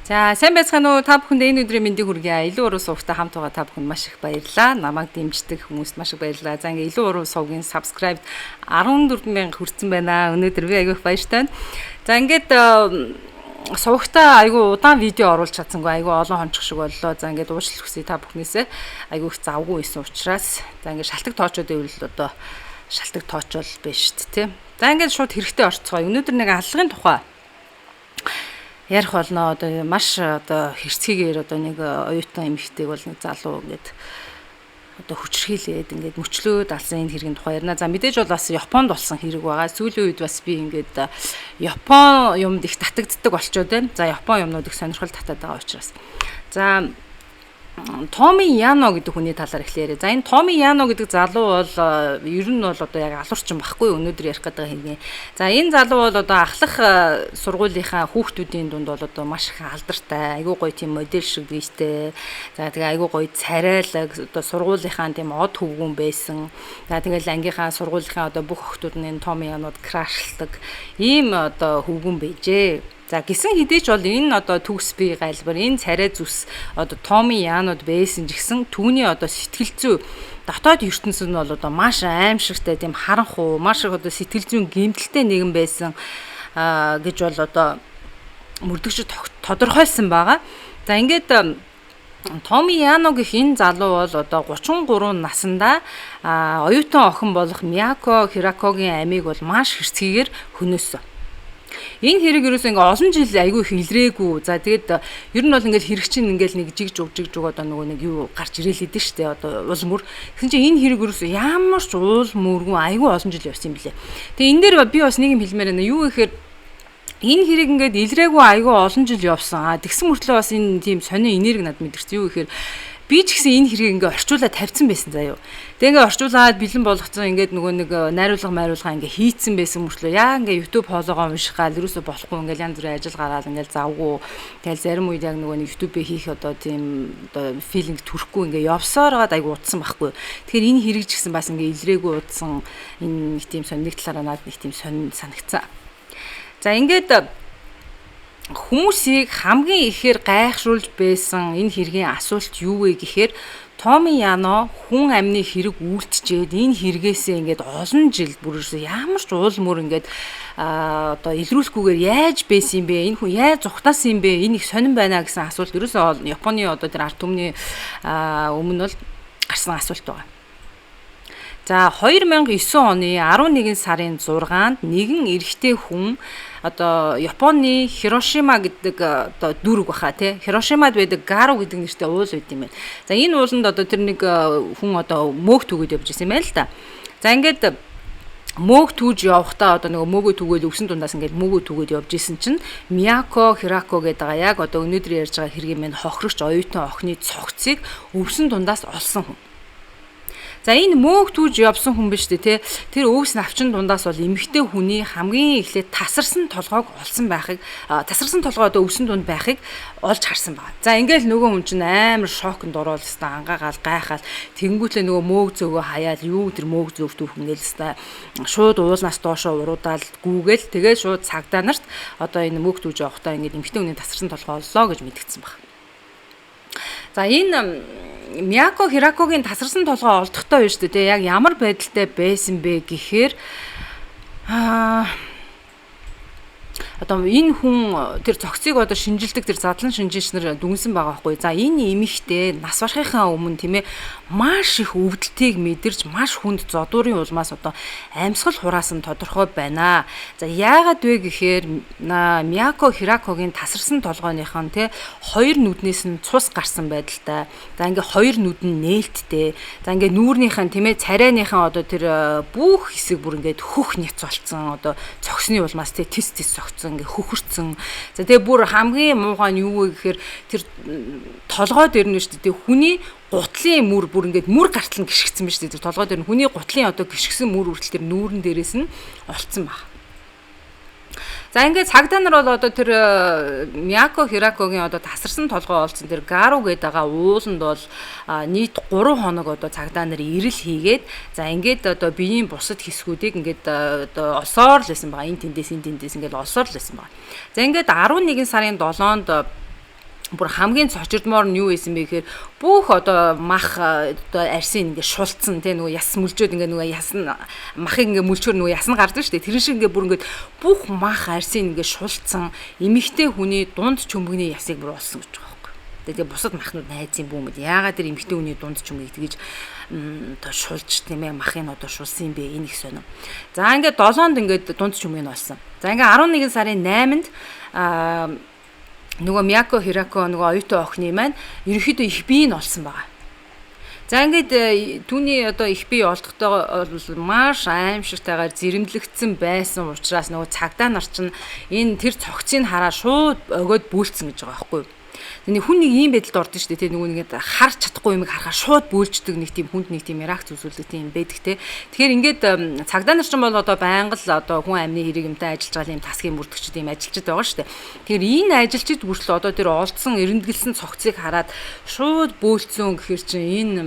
За, сайн байцгаана уу? Та бүхэнд энэ өдрийн мэндийг хүргье. Илүү уруу сувгтай хамт байгаа та бүхэнд маш их баярлалаа. Намайг дэмждэг хүмүүст маш их баярлалаа. За, ингээ илүү уруу сувгийн subscribe 14,000 хүрсэн байна. Өнөөдөр би айгүй их баяртай байна. За, ингээд сувгтаа айгүй удаан видео оруулж чадсангүй, айгүй олон хончих шиг боллоо. За, ингээд уучлал хүсье та бүхнээсээ. Айгүй их завгүй байсан учраас. За, ингээд шалтаг тоочод байвал одоо шалтаг тоочол биш шүү дээ, тэ. За, ингээд шууд хэрэгтэй орцгоё. Өнөөдөр нэг аллагын тухай ярих болно. Одоо маш одоо хэрцгийгээр одоо нэг оюутан эмэгтэйг бол нэг залуу ингээд одоо хүчрхийлээд ингээд мөчлөөд алсан энэ хэргийн тухай ярина. За, мэдээж бол бас Японд болсон хэрэг байгаа. Сүүлийн үед бас би ингээд Япон юмд их татагддаг болчоод байна. За, Япон юмнууд их сонирхол татаад байгаа учраас. За, Томи Яно гэдэг хүний талаар эхлэе. За, энэ Томи Яно гэдэг залуу бол ер нь бол одоо яг алуурчин баггүй, өнөөдөр ярих гэдэг хэрэг. За, энэ залуу бол одоо ахлах сургуулийнхаа хүүхдүүдийн дунд бол одоо маш их алдартай, айгүй гоё тийм модель шиг биетэй. За, тэгээ айгүй гоё царайлаг, одоо сургуулийнхаа тийм од хөвгүүн байсан. За, тэгэл ангийнхаа сургуулийнхаа одоо бүх охтууд нь энэ Томи Янод крашлдаг ийм одоо хөвгүүн байжээ. За, гисэн хэдий ч бол энэ одоо төгс бие гайлбар, энэ царай зүс одоо Томи Янууд байсан ч гэсэн түүний одоо сэтгэл зүй, дотоод ертөнцид нь бол одоо маш аимшигтай, тийм харанхуу, маш их одоо сэтгэл зүйн гэмтэлтэй нэгэн байсан гэж бол одоо мөрдөгчд тодорхойлсон байгаа. За, ингээд Томи Яно гэх энэ залуу бол одоо 33 наснда оюутан охин болох Мияко Хиракогийн амийг бол маш хэрцгийгээр хөнөөсөн. Энэ хэрэг ерөөсөө ингээ олон жил айгүй их илрээгүй. За, тэгээд ер нь бол ингээл хэрэг чинь ингээл нэг жиг жуг жиг жуг одоо нөгөө нэг юу гарч ирээл идэв штэ, одоо уул мөр. Тэгсэн чинь энэ хэрэг ерөөсөө ямар ч уул мөргүн айгүй олон жил явсан юм билээ. Тэгээ энэ дээр би бас нэг юм хэлмээр байна. Юу гэхээр энэ хэрэг ингээд илрээгүй айгүй олон жил явсан. А тэгсэн мөртлөө бас энэ тийм сонио энерги над мэдэрсэн. Юу гэхээр би ч гэсэн энэ хэргийг ингээ орчуулаад тавьсан байсан заяо. Тэгээ ингээ орчуулад бэлэн болгоцсон, ингээд нөгөө нэг найруулга майруулга ингээ хийцэн байсан мөртлөө яа ингээ YouTube хоолоогоо унших гал ерөөсө болохгүй, ингээ янз бүрийн ажил гараал ингээ завгүй. Тэгэл зарим үед яг нөгөө нэг YouTube-ээ хийх одоо тийм одоо feeling төрөхгүй ингээ явсаар байгаад айгу удсан байхгүй. Тэгэхээр энэ хэрэг ч гэсэн бас ингээ илрээгүй удсан, энэ нэг тийм сонь, нэг талаараа над нэг тийм сонь санагцсан. За, ингээд хүмүүсийг хамгийн ихээр гайхшруулж байсан энэ хэргийн асуулт юу вэ гэхээр Томи Яно хүн амны хэрэг үйлччээд энэ хэрэгээсээ ингээд олон жил бүр ерөөсөө ямар ч уул мөр ингээд одоо илрүүлэхгүйгээр яаж байсан юм бэ? Энэ хүн яаж зүхтаасан юм бэ? Энэ их сонин байна гэсэн асуулт ерөөсөө Японы одоо тэр ард түмний өмнө бол гарсан асуулт байгаа. За, 2009 оны 11 сарын 6-нд нэгэн эрэгтэй хүн одоо Японы Хирошима гэдэг одоо дүүрэг баха тий. Хирошимад байдаг Гару гэдэг нэртэй уул байт юм байна. За, энэ ууланд одоо тэр нэг хүн одоо мөөг түгээд явж байсан юм байна л да. За, ингээд мөөг түүж явахдаа одоо нөгөө мөөгөө түгээл өвсөн дундаас ингээд мөөгөө түгээд явж исэн чинь Мияко Хирако гэдэг байгаа яг одоо өнөөдөр ярьж байгаа хэргийн минь хохирогч оюутан охины цогцыг өвсөн дундаас олсон хүн. За, энэ мөөг түүж явсан хүн биш үү те. Тэр өвс навчин дундаас бол эмэгтэй хүний хамгийн эхлээд тасарсан толгойг олсон байхыг, тасарсан толгой одоо өвсөн дунд байхыг олж харсан байна. За, ингээл нөгөө хүн чинь амар шоконд ороод өстой ангаагаал гайхаал, тэнгүүтлээ нөгөө мөөг зөөгөө хаяал, юу тэр мөөг зөөх түүх ингээл өстой шууд уулнаас доошоо уруудаал гүүгээл, тэгээд шууд цагдаа нарт одоо энэ мөөг түүж явахдаа ингээд эмэгтэй хүний тасарсан толгой оллоо гэж мэдгдсэн баг. За, энэ Мияко Хиракогийн тасарсан толгой олдохтой байна шүү дээ. Яг ямар байдалтай байсан бэ гэхээр одоо энэ хүн тэр цогцыг одоо шинжилдэг тэр задлан шинжээч нар дүнсэн байгаа байхгүй. За, энэ эмэгтэй нас барахынхаа өмнө тийм ээ маш их өвдөлтийг мэдэрч маш хүнд зодуурын улмаас одоо амьсгал хураасан тодорхой байна. За, яагаад вэ гэхээр Мияко Хиракогийн тасарсан толгойных нь тий хоёр нүднээс нь цус гарсан байдалтай. За, ингээ хоёр нүд нь нээлттэй. За, ингээ нүүрнийх нь тийм ээ царайныхан одоо тэр бүх хэсэг бүр ингээд хөх няц болцсон, одоо цогсны улмаас тий тис тис цогцсон, ингээ хөхөрцөн. За, тэгээ бүр хамгийн муухай нь юу вэ гэхээр тэр толгой дээр нь шүү дээ хүний гутлын мөр бүр ингээд мөр гартал нь гიშгцэн байна шүү дээ. Тэр толгой дээр нь хүний гутлын одоо гიშгсэн мөр хүртэл тэр нүүрэн дээрээс нь олцсон баг. За, ингээд цагдаа нар бол одоо тэр Мияко Хиракогийн одоо тасарсан толгой олцсон тэр Гару гэдэг байгаа ууланд бол нийт 3 хоног одоо цагдаа нар ирэл хийгээд, за ингээд одоо биеийн бусад хэсгүүдийг ингээд одоо олсоор л байсан байгаа. Энэ тэндээс энэ тэндээс ингээд олсоор л байсан байгаа. За, ингээд 11 сарын 7-нд Бүр хамгийн цочирдмоор нь юу байсан бэ гэхээр бүх одоо мах одоо арсын ингээ шулцсан тий, нөгөө яс мүлжөөд ингээ нөгөө яс нь махыг ингээ мүлчөөр нөгөө яс нь гардаг шүү дээ. Тэр шиг ингээ бүр ингээ бүх мах арсын ингээ шулцсан эмэгтэй хүний дунд чөмгөний ясыг бүр олсон гэж байгаа байхгүй. Тэгээ бусад махнууд найзын бүүмэд яагаад тэр эмэгтэй хүний дунд чөмгийг тэгэж одоо шулж тийм ээ махыг одоо шулсан юм бэ, энэ их сонин. За ингээд 7-нд ингээд дунд чөмгийг нь олсон. За ингээд 11 сарын 8-нд нөгөө Мияко Хирако нөгөө оюутан охины маань ерөнхийдөө их бие нь олсон байгаа. За ингээд түүний одоо их бие олдохдоо бол маш аимшигтайгаар зэрэмдлэгдсэн байсан учраас нөгөө цагдаа нар чинь энэ тэр цогцыг хараад шууд огоод бүүлцсэн гэж байгаа байхгүй юу? Тэний хүн нэг ийм байдалд ордог шүү дээ, тий, нөгөө нэг харж чадахгүй юмыг харахаар шууд бөөлждөг нэг тийм хүнд нэг тийм реакц үзүүлдэг тийм байдаг те. Тэгэхээр ингээд цагдаа нар чинь бол одоо байнга л одоо хүн амны хэрэг юмтай ажиллаж байгаа юм тасгийн мөрдөгчд ийм ажилчид байгаа шүү дээ. Тэгэхээр энэ ажилчид хүртэл одоо тэр олдсон эрэмдгэлсэн цогцыг хараад шууд бөөлцсөн гэхэр чинь энэ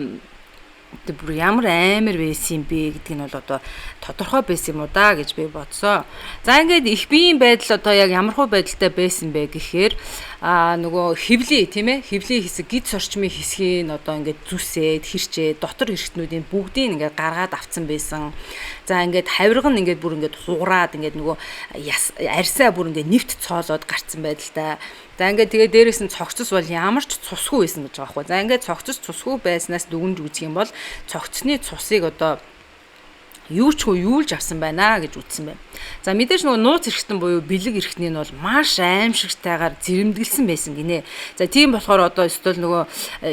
тэр бүр ямар амар байсан юм бэ гэдг нь бол одоо тодорхой байсан юм уу да гэж би бодсоо. За ингээд их биеийн байдал одоо яг ямар хуу байдалтай байсан бэ гэхээр нөгөө хөвлийн тийм ээ хөвлийн хэсэг гид сорчмын хэсгийг одоо ингээд зүсээд хэрчээ дотор хэрэгтнүүдийн бүгдийг ингээд гаргаад авцсан байсан. За ингээд хавирга нь ингээд бүр ингээд хугараад ингээд нөгөө арьсаа бүр ингээд нэвт цоолоод гарцсан байдалтай. За ингээд тэгээ дээрээс нь цогцос бол ямар ч цусгүй байсан гэж байгаа байхгүй. За ингээд цогцос цусгүй байснаас дүгнж үзэх юм бол цогцсны цусыг одоо юу ч хөө юулж авсан байна гэж үзсэн байна. За мэдээж нөгөө нууц эрхтэн буюу бэлэг эрхтний нь бол маш аимшигтайгаар зэрэмдэглэсэн байсан гинэ. За тийм болохоор одоо өстөл нөгөө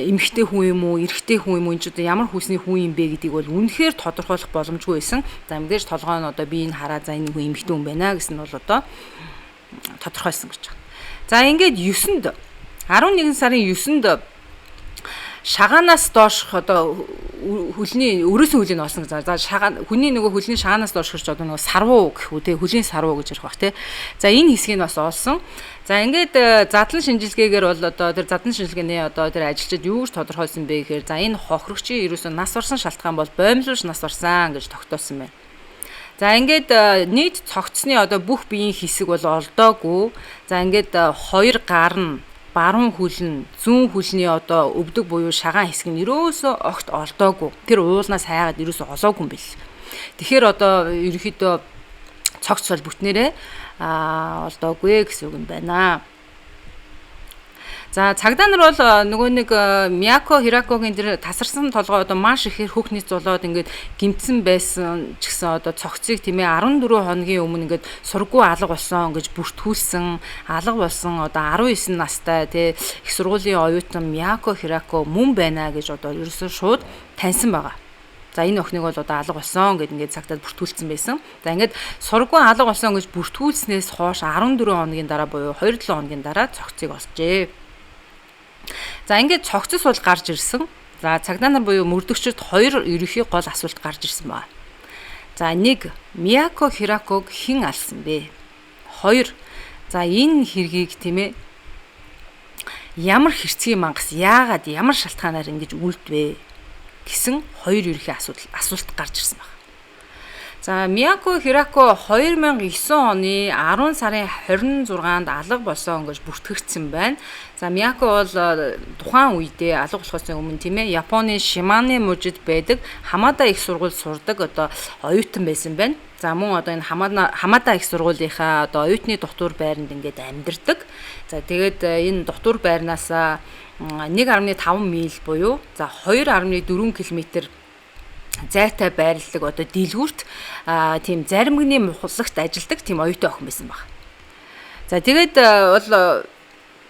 эмэгтэй хүн юм уу, эрэгтэй хүн юм уу, энэ ч одоо ямар хүсний хүн юм бэ гэдгийг бол үнэхээр тодорхойлох боломжгүй байсан. За мэдээж толгой нь одоо би энэ хараа за энэ хүн эмэгтэй хүн байна гэсэн нь бол одоо тодорхойлсон гэж байна. За ингээд 9-нд 11 сарын 9-нд шагаанаас доош одоо хөлний өрөөсөн хөлийг олсон гэж. За шагаан хүний нөгөө хөлний шагаанаас доош хэрч одоо нөгөө сарвуу гэх үү те хөлийн сарвуу гэж ярих бах те. За энэ хэсгийг бас олсон. За ингээд задлан шинжилгээгээр бол одоо тэр задлан шинжилгээний одоо тэр ажилчид юу гэж тодорхойлсон бэ гэхээр за энэ хохирогчийн ерөөсөө нас барсан шалтгаан бол боомлуулж нас барсан гэж тогтоосон байна. За ингээд нийт цогцсны одоо бүх биеийн хэсэг бол олдоогүй. За ингээд хоёр гар нь баруун хөл нь зүүн хөлний одоо өвдөг буюу шагаан хэсэг нь ерөөсөө огт олдоогүй. Тэр уулнаас хайгаад ерөөсөө олоогүй юм бэл. Тэгэхээр одоо ерөнхийдөө цогц бол бүтнээрээ олдоогүй гэсэн үг юм байна. За цагдаа нар бол нөгөө нэг Мияко Хиракогийн тэр тасарсан толгой одоо маш ихээр хөхний зулаад ингээд гимтсэн байсан ч гэсэн одоо цогцыг тийм ээ 14 хоногийн өмнө ингээд сургуу алга болсон гэж бүртгүүлсэн алга болсон одоо 19 настай тий их сургуулийн оюутан Мияко Хирако мөн байна гэж одоо ерөөсөн шууд таньсан байгаа. За энэ охиныг бол одоо алга болсон гэд ингээд цагтаад бүртгүүлсэн байсан. За ингээд сургуу алга болсон гэж бүртгүүлснээс хойш 14 хоногийн дараа буюу 2-7 хоногийн дараа цогцыг олжээ. За ингээд цогцос бол гарч ирсэн. За цагдаа нар буюу мөрдөгчд хоёр ерөнхий гол асуулт гарч ирсэн байна. За нэг Мияко Хираког хэн алсан бэ? Хоёр за энэ хэргийг тийм ээ ямар хэрцгий мангас яагаад ямар шалтгаанаар ингэж үлдвэ гэсэн хоёр ерөнхий асуулт гарч ирсэн байна. За Мияко Хирако 2009 оны 10 сарын 26-нд алга болсон гэж бүртгэгдсэн байна. За Мияко бол тухайн үедээ алга болохоос өмнө тийм ээ Японы Шимане мужид байдаг Хамада их сургуульд сурдаг одоо оюутан байсан байна. За мөн одоо энэ Хамада их сургуулийнхаа одоо оюутны дотуур байранд ингээд амьдардаг. За тэгээд энэ дотуур байрнаас 1.5 миль буюу за 2.4 км зайтай байрладаг одоо дэлгүүрт тийм заримгны мухлагт ажилладаг тийм оюутан охин байсан баг. За тэгээд бол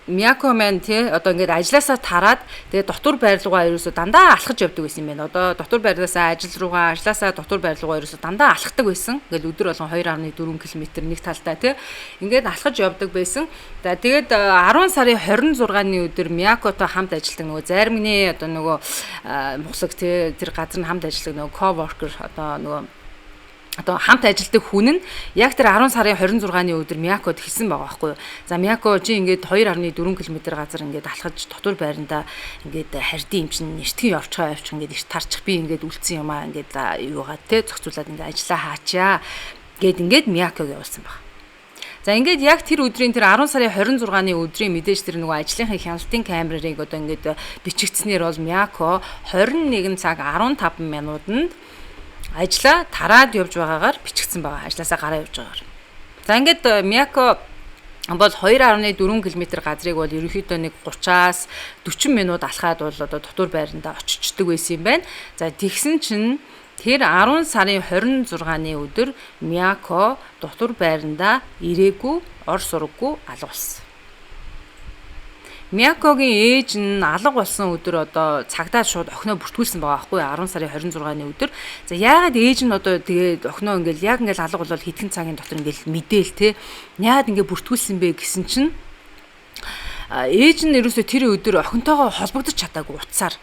Мияко маань тий одоо ингээд ажилласаа тараад тэгээд дотуур байр руугаа ерөөсөө дандаа алхаж явдаг байсан юм байна. Одоо дотуур байрлалаасаа ажил руугаа, ажилласаа дотуур байр руугаа ерөөсөө дандаа алхдаг байсан. Ингээл өдөр болгон 2.4 км нэг талдаа тий ингээд алхаж явдаг байсан. За тэгээд 10 сарын 26-ны өдөр Миякотой хамт ажилладаг нөгөө заримгны одоо нөгөө мухлаг тий тэр газар нь хамт ажилладаг нөгөө coworker одоо нөгөө одоо хамт ажилладаг хүн нь яг тэр 10 сарын 26-ны өдөр Миякод хэлсэн байгаа байхгүй юу. За Мияко чи ингээд 2.4 км газар ингээд алхаж дотор байрандаа ингээд хардын юм чинь нэртгэн явчихаа явчих ингээд эрт тарчих би ингээд үлдсэн юм аа ингээд юугаа те зохицуулаад ингээд ажиллаа хаачаа гэд ингээд Мияког явуулсан баг. За ингээд яг тэр өдрийн тэр 10 сарын 26-ны өдрийн мэдээж тэр нөгөө ажлынхын хяналтын камерыг одоо ингээд бичигдснээр бол Мияко 21 цаг 15 минутанд ажлаа тараад явж байгаагаар бичигдсэн байгаа. Ажлаасаа гараа явж байгаагаар. За ингээд Мияко бол 2.4 км газрыг бол ерөнхийдөө нэг 30-аас 40 минут алхаад бол одоо дотуур байрандаа очичдөг байсан юм байна. За тэгсэн чинь тэр 10 сарын 26-ны өдөр Мияко дотуур байрандаа ирээгүй, ор сураггүй алга болсон. Миякогийн ээж нь алга болсон өдөр одоо цагдаа шууд охиноо бүртгүүлсэн байгаа байхгүй 10 сарын 26-ны өдөр. За яагаад ээж нь одоо тэгээд охиноо ингээл яг ингээл алга болол хэдхэн цагийн дотор ингээл мэдээл те. Яагаад ингээ бүртгүүлсэн бэ гэсэн чинь ээж нь ерөөсөө тэр өдөр охинтойгоо холбогдож чадаагүй утсаар.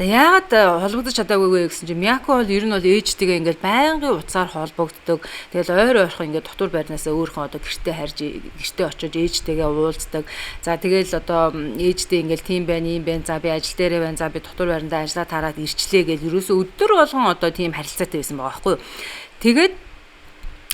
За яагаад холбогдож чадаагүй вэ гэсэн чинь Мияко бол ер нь бол ээжтэйгээ ингээд байнгын утсаар холбогддог. Тэгэл ойр ойрхон ингээд дотуур байрнаасаа өөрхөн одоо гэртээ харж гэртээ очиж ээжтэйгээ уулздаг. За тэгэл одоо ээжтэй ингээд тийм байна, ийм байна. За би ажил дээрээ байна. За би дотуур байрандаа ажиллаа тараад ирчлээ гэж ерөөсөө өдөр болгон одоо тийм харилцаатай байсан байгаа байхгүй юу. Тэгээд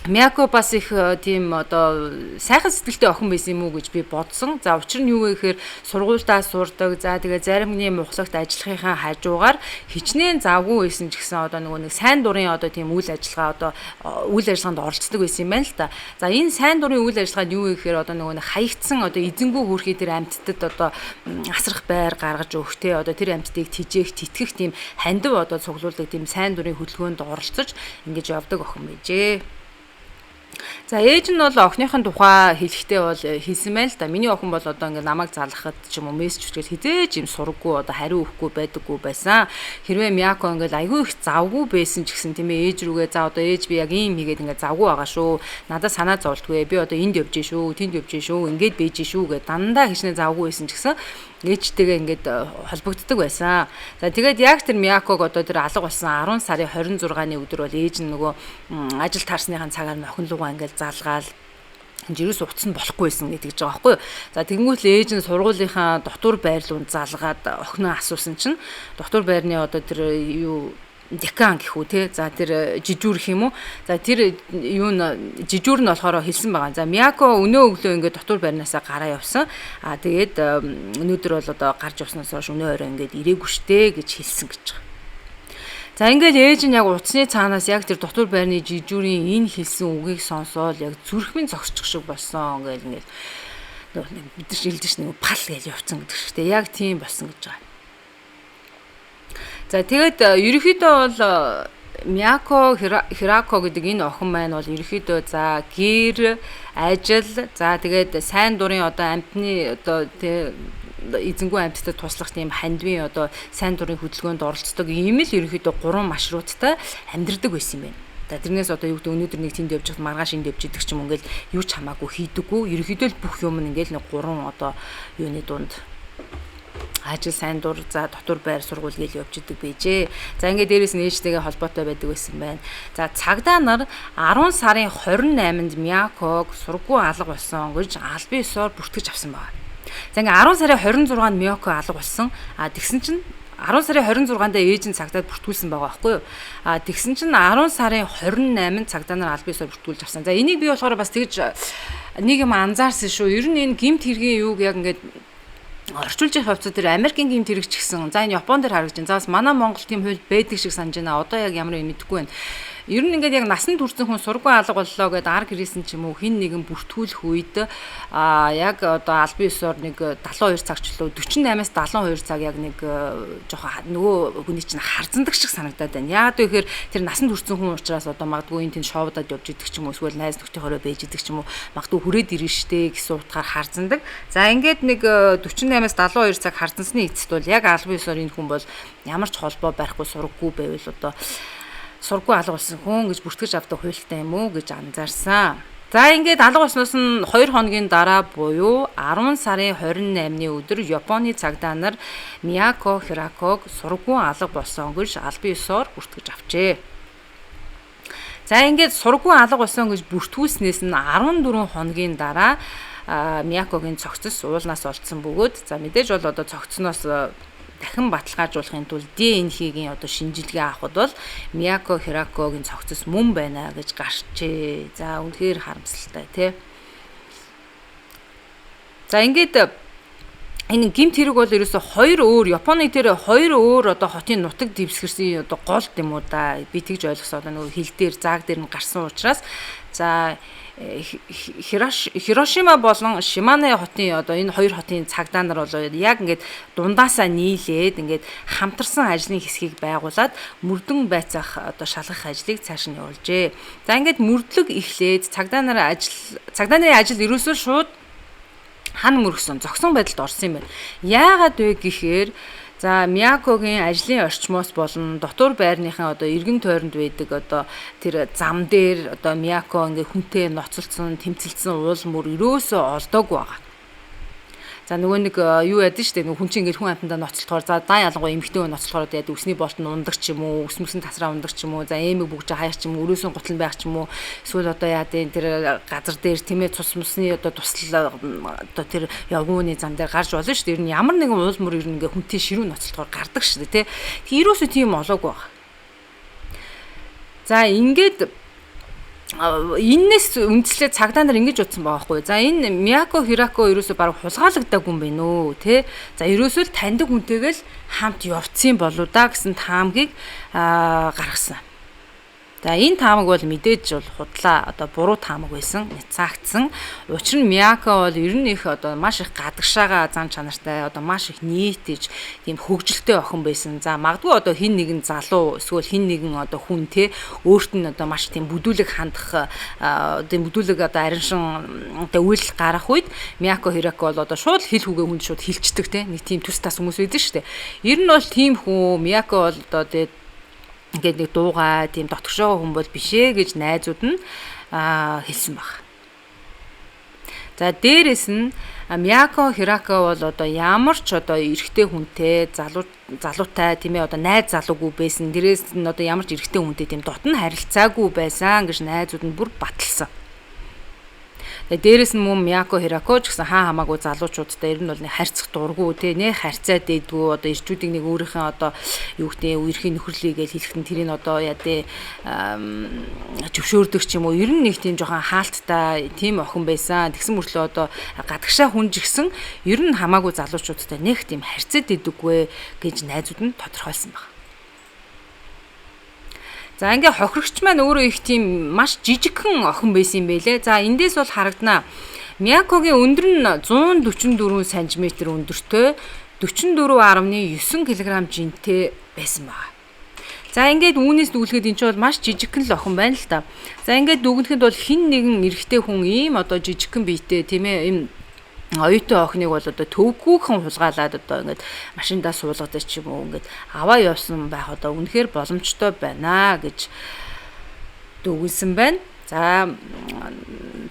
Мияко бас их тийм одоо сайхан сэтгэлтэй охин байсан юм уу гэж би бодсон. За учир нь юу вэ гэхээр сургуульдаа сурдаг. За тэгээ зарим хүний мухлагт ажиллахынхаа хажуугаар хичнээн завгүй байсан ч гэсэн одоо нөгөө нэг сайн дурын одоо тийм үйл ажиллагаа одоо үйл ажиллагаанд оролцдог байсан юм байна л та. За энэ сайн дурын үйл ажиллагаанд юу вэ гэхээр одоо нөгөө нэг хаягдсан одоо эзэнгүү хөрхий тэр амьтдад одоо асрах байр гаргаж өгөх те одоо тэр амьтдыг тижээх тэтгэх тийм хандив одоо цуглуулдаг тийм сайн дурын хөдөлгөөнд оролцож ингэж явдаг охин байжээ. За ээж нь бол охиных нь тухай хэлэхдээ бол хэлсэн байна л да. Миний охин бол одоо ингээ намайг залгахад ч юм уу мессеж бичгээл хизээж юм сураггүй одоо хариу өгөхгүй байдаггүй байсан. Хэрвээ Мияко ингээл айгүй их завгүй байсан ч гэсэн тийм ээ ээж рүүгээ за одоо ээж би яг ийм хийгээд ингээ завгүй байгаа шүү. Надад санаа зовлтгүй. Би одоо энд явж шүү, тэнд явж шүү, ингээд бийж шүү гэж дандаа хичнээн завгүй байсан ч гэсэн ээжтэйгээ ингээд холбогддог байсан. За тэгээд яг тэр Мияког одоо тэр алга болсон 10 сарын 26-ны өдөр бол ээж нь нөгөө ажил таарсныхаа цагаар нь охин руугаа ингээд залгаал ерөөс утас нь болохгүй байсан гэдэг ч байгаа байхгүй юу. За тэгэнгүүт л ээж нь сургуулийнхаа дотуур байр руу залгаад охиноо асуусан чинь дотуур байрны одоо тэр юу декан гэх үү те. За тэр жижүүр гэх юм уу. За тэр юу н жижүүр нь болохоор хэлсэн байгаа. За Мияко өнөө өглөө ингээд дотуур байрнаасаа гараа явсан. А тэгээд өнөөдөр бол одоо гарч явснаас хойш өнөө орой ингээд ирээгүй штэ гэж хэлсэн гэж байгаа. За ингээд ээж нь яг утасны цаанаас яг тэр дотуур байрны жижүүрийн энэ хэлсэн үгийг сонсоол яг зүрх минь зогсчих шиг болсон гэл ингээд бид нар шилдэж нэг пал гэж явцсан гэдэг шиг те. Яг тийм болсон гэж байгаа. За тэгээд ерөнхийдөө бол Мияко Хирако гэдэг энэ охин маань бол ерөнхийдөө за гэр ажил за тэгээд сайн дурын одоо амьтны одоо тэ эзэнгүй амьтдад туслах тийм хандвийн одоо сайн дурын хөдөлгөөнд оролцдог ийм л ерөнхийдөө гурван маршруттай амьдрдаг байсан юм байна. За тэрнээс одоо юу гэдэг өнөөдөр нэг тэнд явж хат маргааш энд явж идэг ч юм ингээл юу ч хамаагүй хийдэггүй. Ерөнхийдөө л бүх юм ингээл нэг гурван одоо юуны дунд ажил сайн дур за дотуур байр сургууль гээл явж идэг байжээ. За ингээд дээрэс нь ээжтэйгээ холбоотой байдаг байсан байна. За цагдаа нар 10 сарын 28-нд Мияког сургуу алга болсон гэж албан ёсоор бүртгэж авсан байна. За ингээд 10 сарын 26-нд Мияко алга болсон. А тэгсэн чинь 10 сарын 26-нд ээж нь цагдаад бүртгүүлсэн байгаа байхгүй юу? А тэгсэн чинь 10 сарын 28-нд цагдаа нар албан ёсоор бүртгүүлж авсан. За энийг би болохоор бас тэгж нэг юм анзаарсан шүү. Ер нь энэ гэмт хэргийн юуг яг ингээд орчуулж явах явцад тэр Америкийн гэмт хэрэг ч гэсэн за энэ Япон дээр харагдаж байна. За бас манай Монгол тийм хууль байдаг шиг санаж байна. Одоо яг ямар юм мэдэхгүй байна. Ер нь ингээд яг насанд хүрсэн хүн сургуу алга боллоо гэдээ ар гэрээсэн ч юм уу хин нэгэн бүртгүүлэх үед а яг одоо албан ёсоор нэг 72 цаг ч лөө 48-аас 72 цаг яг нэг жоохон нөгөө хүний чинь харзандаг шиг санагдаад байна. Яагаад вэ гэхээр тэр насанд хүрсэн хүн учраас одоо магадгүй энэ тэнд шоудад явж идэг ч юм уу эсвэл найз нөхдийнхөөрөө байж идэг ч юм уу магадгүй хүрээд ирнэ штэ гэсэн утгаар харзандаг. За ингээд нэг 48-аас 72 цаг харзансны эцэст бол яг албан ёсоор энэ хүн бол ямар ч холбоо барихгүй сургаггүй байвал одоо сургуу алга болсон хүн гэж бүртгэж авдаг хуультай юм уу гэж анзаарсан. За ингээд алга болсноос нь 2 хоногийн дараа буюу 10 сарын 28-ны өдөр Японы цагдаа нар Мияко Хираког сургуу алга болсон гэж албан ёсоор бүртгэж авчээ. За ингээд сургуу алга болсон гэж бүртгүүлснээс нь 14 хоногийн дараа Миякогийн цогцос уулнаас олдсон бөгөөд за мэдээж бол одоо цогцсноос дахин баталгаажуулахын тулд ДНХ-гийн одоо шинжилгээ авахд бол Мияко Хиракогийн цогцос мөн байна гэж гарчээ. За үнэхээр харамсалтай тий. За ингээд энэ гэмт хэрэг бол ерөөсө хоёр өөр Японы тэр хоёр өөр одоо хотын нутаг дэвсгэрсэн одоо гол юм уу да, би тэгж ойлгосон. Одоо нөгөө хил дээр зааг дээр нь гарсан учраас за Хирошима болон Шимане хотын одоо энэ хоёр хотын цагдаа нар бол яг ингээд дундаасаа нийлээд ингээд хамтарсан ажлын хэсгийг байгуулад мөрдөн байцаах одоо шалгах ажлыг цааш нь явуулжээ. За ингээд мөрдлөг эхлээд цагдаа нарын ажил ерөөсөө шууд хан мөргсөн зогсон байдалд орсон юм байна. Яагаад вэ гэхээр за Миякогийн ажлын орчмоос болон дотуур байрныхаа одоо эргэн тойронд байдаг одоо тэр зам дээр одоо Мияко ингээ хүнтэй ноцолцсон, тэмцэлцсэн уул мөр ерөөсөө олдоогүй байгаа. За нөгөө нэг юу яд нь штэ, нөгөө хүн чинь ингээд хүн амьтандаа ноцолдохоор за дан ялангуяа эмэгтэй хүн ноцолдохоор яд үсний болт нь ундаг ч юм уу, үс мөсөн тасраа ундаг ч юм уу, за эмэг бүгж хаях ч юм уу, өрөөсөн гутал байх ч юм уу, эсвэл одоо яа дын тэр газар дээр тийм ээ цус мусны одоо тусал одоо тэр явгууны зам дээр гарч болно штэ. Ер нь ямар нэгэн уул мөр ер нь ингээд хүнтэй ширүүн ноцолдохоор гардаг штэ тий. Тэг ерөөсөө тийм олоогүй байгаа. За ингээд эннээс үндслээ цагдаа нар ингэж утсан байгаа байхгүй. За энэ Мияко Хирако ерөөсөө баг хулгайлагдаагүй юм байна өө тэ. За ерөөсөө л таньдаг хүнтэйгээ л хамт явцсан болоо да гэсэн таамгийг гаргасан. За энэ таамаг бол мэдээж бол худлаа одоо буруу таамаг байсан, няцаагдсан. Учир нь Мияко бол ер нь их одоо маш их гадагшаага зан чанартай, одоо маш их нийтэж тийм хөгжилтэй охин байсан. За магадгүй одоо хин нэгэн залуу эсвэл хин нэгэн одоо хүн те өөрт нь одоо маш тийм бүдүүлэг хандах, тийм бүдүүлэг одоо ариншин одоо үйл гарах үед Мияко Хирако бол одоо шууд хил хүүгээ хүнд шууд хилчдэг те. Нэг тийм төс тас хүмүүс байдаг шүү дээ. Ер нь бол тийм хүн Мияко бол одоо тэгээд ингээд нэг дуугаа тийм дотгошоо хүн бол биш ээ гэж найзууд нь хэлсэн баг. За дээрэс нь Мияко Хирако бол одоо ямар ч одоо эрэгтэй хүнтэй залуутай тийм ээ одоо найз залуугүй байсан. Дээрээс нь одоо ямар ч эрэгтэй хүнтэй тийм дотн харилцаагүй байсан гэж найзууд нь бүр баталсан. Тэгээ дээрэс нь мөн Мияко Хирако ч гэсэн хаа хамаагүй залуучуудтай ер нь бол нэг харьцах дурггүй те нэ харьцаад дээдгүү одоо ирчүүдийг нэг өөрийнхөө одоо юу гэдэг үерхийн нөхөрлөе гэж хэлэхэд нь тэрийг одоо яа дээ зөвшөөрдөг ч юм уу, ер нь нэг тийм жоохон хаалттай тийм охин байсан. Тэгсэн мөртлөө одоо гадагшаа хүн жигсэн ер нь хамаагүй залуучуудтай нэг тийм харьцаад дээдггүй гэж найзууд нь тодорхойлсон баг. За ингээ хохирогч маань өөрөө их тийм маш жижигхэн охин байсан юм байлээ. За эндээс бол харагданаа. Миякогийн өндөр нь 144 см өндөртэй 44.9 кг жинтэй байсан байна. За ингээд үүнээс дүглэхэд энэ ч бол маш жижигхэн л охин байна л да. За ингээд дүгнэхэд бол хин нэгэн эрэгтэй хүн ийм одоо жижигхэн биетэй тийм ээ ийм оюутан охиныг бол одоо төвгүүхэн хулгайлаад одоо ингээд машиндаа суулгадаг ч юм уу ингээд аваа явсан байх одоо үнэхээр боломжтой байна гэж дүгнсэн байна. За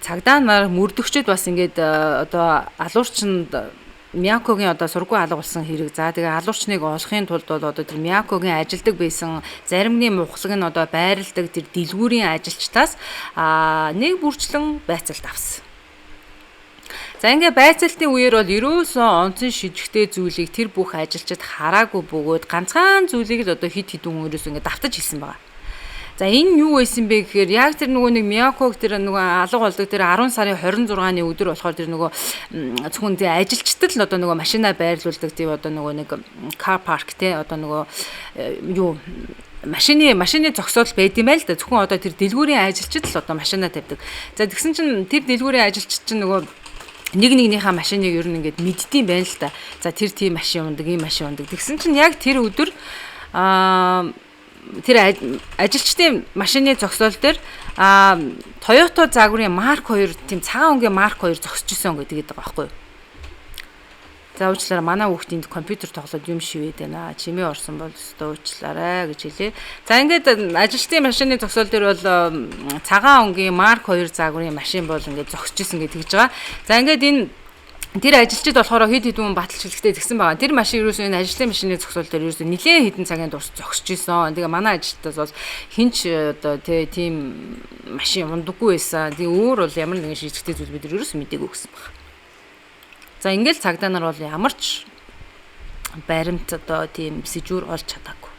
цагдаа нар мөрдөгчд бас ингээд одоо алуурчинд Миякогийн одоо сургуу алга болсон хэрэг. За тэгээ алуурчныг олохын тулд бол одоо тэр Миякогийн ажилдаг байсан заримны мухлаг нь одоо байрладаг тэр дэлгүүрийн ажилчдаас нэг бүрчлэн байцаалт авсан. За ингээ байцаалтын үеэр бол ерөөсөө онцон шижигтэй зүйлийг тэр бүх ажилчид хараагүй бөгөөд ганцхан зүйлийг л одоо хид хідэн хүн ерөөсөө ингээ давтаж хэлсэн байгаа. За энэ юу байсан бэ гэхээр яг тэр нөгөө нэг Мияког тэр нөгөө алга болдог тэр 10 сарын 26-ны өдөр болохоор тэр нөгөө зөвхөн тэр ажилчдад л одоо нөгөө машина байрлуулдаг тийм одоо нөгөө нэг car park те одоо нөгөө юу машины зогсоол байд юм байл да. Зөвхөн одоо тэр дэлгүүрийн ажилчид л одоо машина тавьдаг. За тэгсэн чинь тэр дэлгүүрийн ажилчид чинь нөгөө нэг нэгнийхээ машиныг ер нь ингээд мэддэм байх л та. За тэр тийм машин ундаг, ийм машин ундаг. Тэгсэн чинь яг тэр өдөр тэр ажилчдын машины зогсоол дээр Toyota загварын Mark 2 тийм цагаан өнгийн Mark 2 зогсож исэн гэдэг байгаа байхгүй юу? За уучлаарай, манай хүүхд энд компьютер тоглоод юм шивээд байна. Чимээ орсон бол өстой уучлаарай гэж хэлээ. За ингээд ажилчдын машины зогсоол дээр бол цагаан өнгийн Mark 2 загварын машин бол ингээд зогсож исэн гэж тэгж байгаа. За ингээд энэ тэр ажилчид болохоор хэд хэдэн хүн баталж хэлэхдээ тэгсэн байгаа. Тэр машин ерөөсөө энэ ажлын машины зогсоол дээр ерөөсөө нилээн хэдэн цагийн турш зогсож исэн. Тэгээ манай ажилчдаас бол хинч одоо тийм машин ундаггүй байсан. Тэгээ өөр бол ямар нэгэн шийдэгтэй зүйл бид ерөөсөө мдээгүй гэсэн баг. За ингээл цагдаа нар бол ямар ч баримт одоо тийм сэжүүр олж чадаагүй.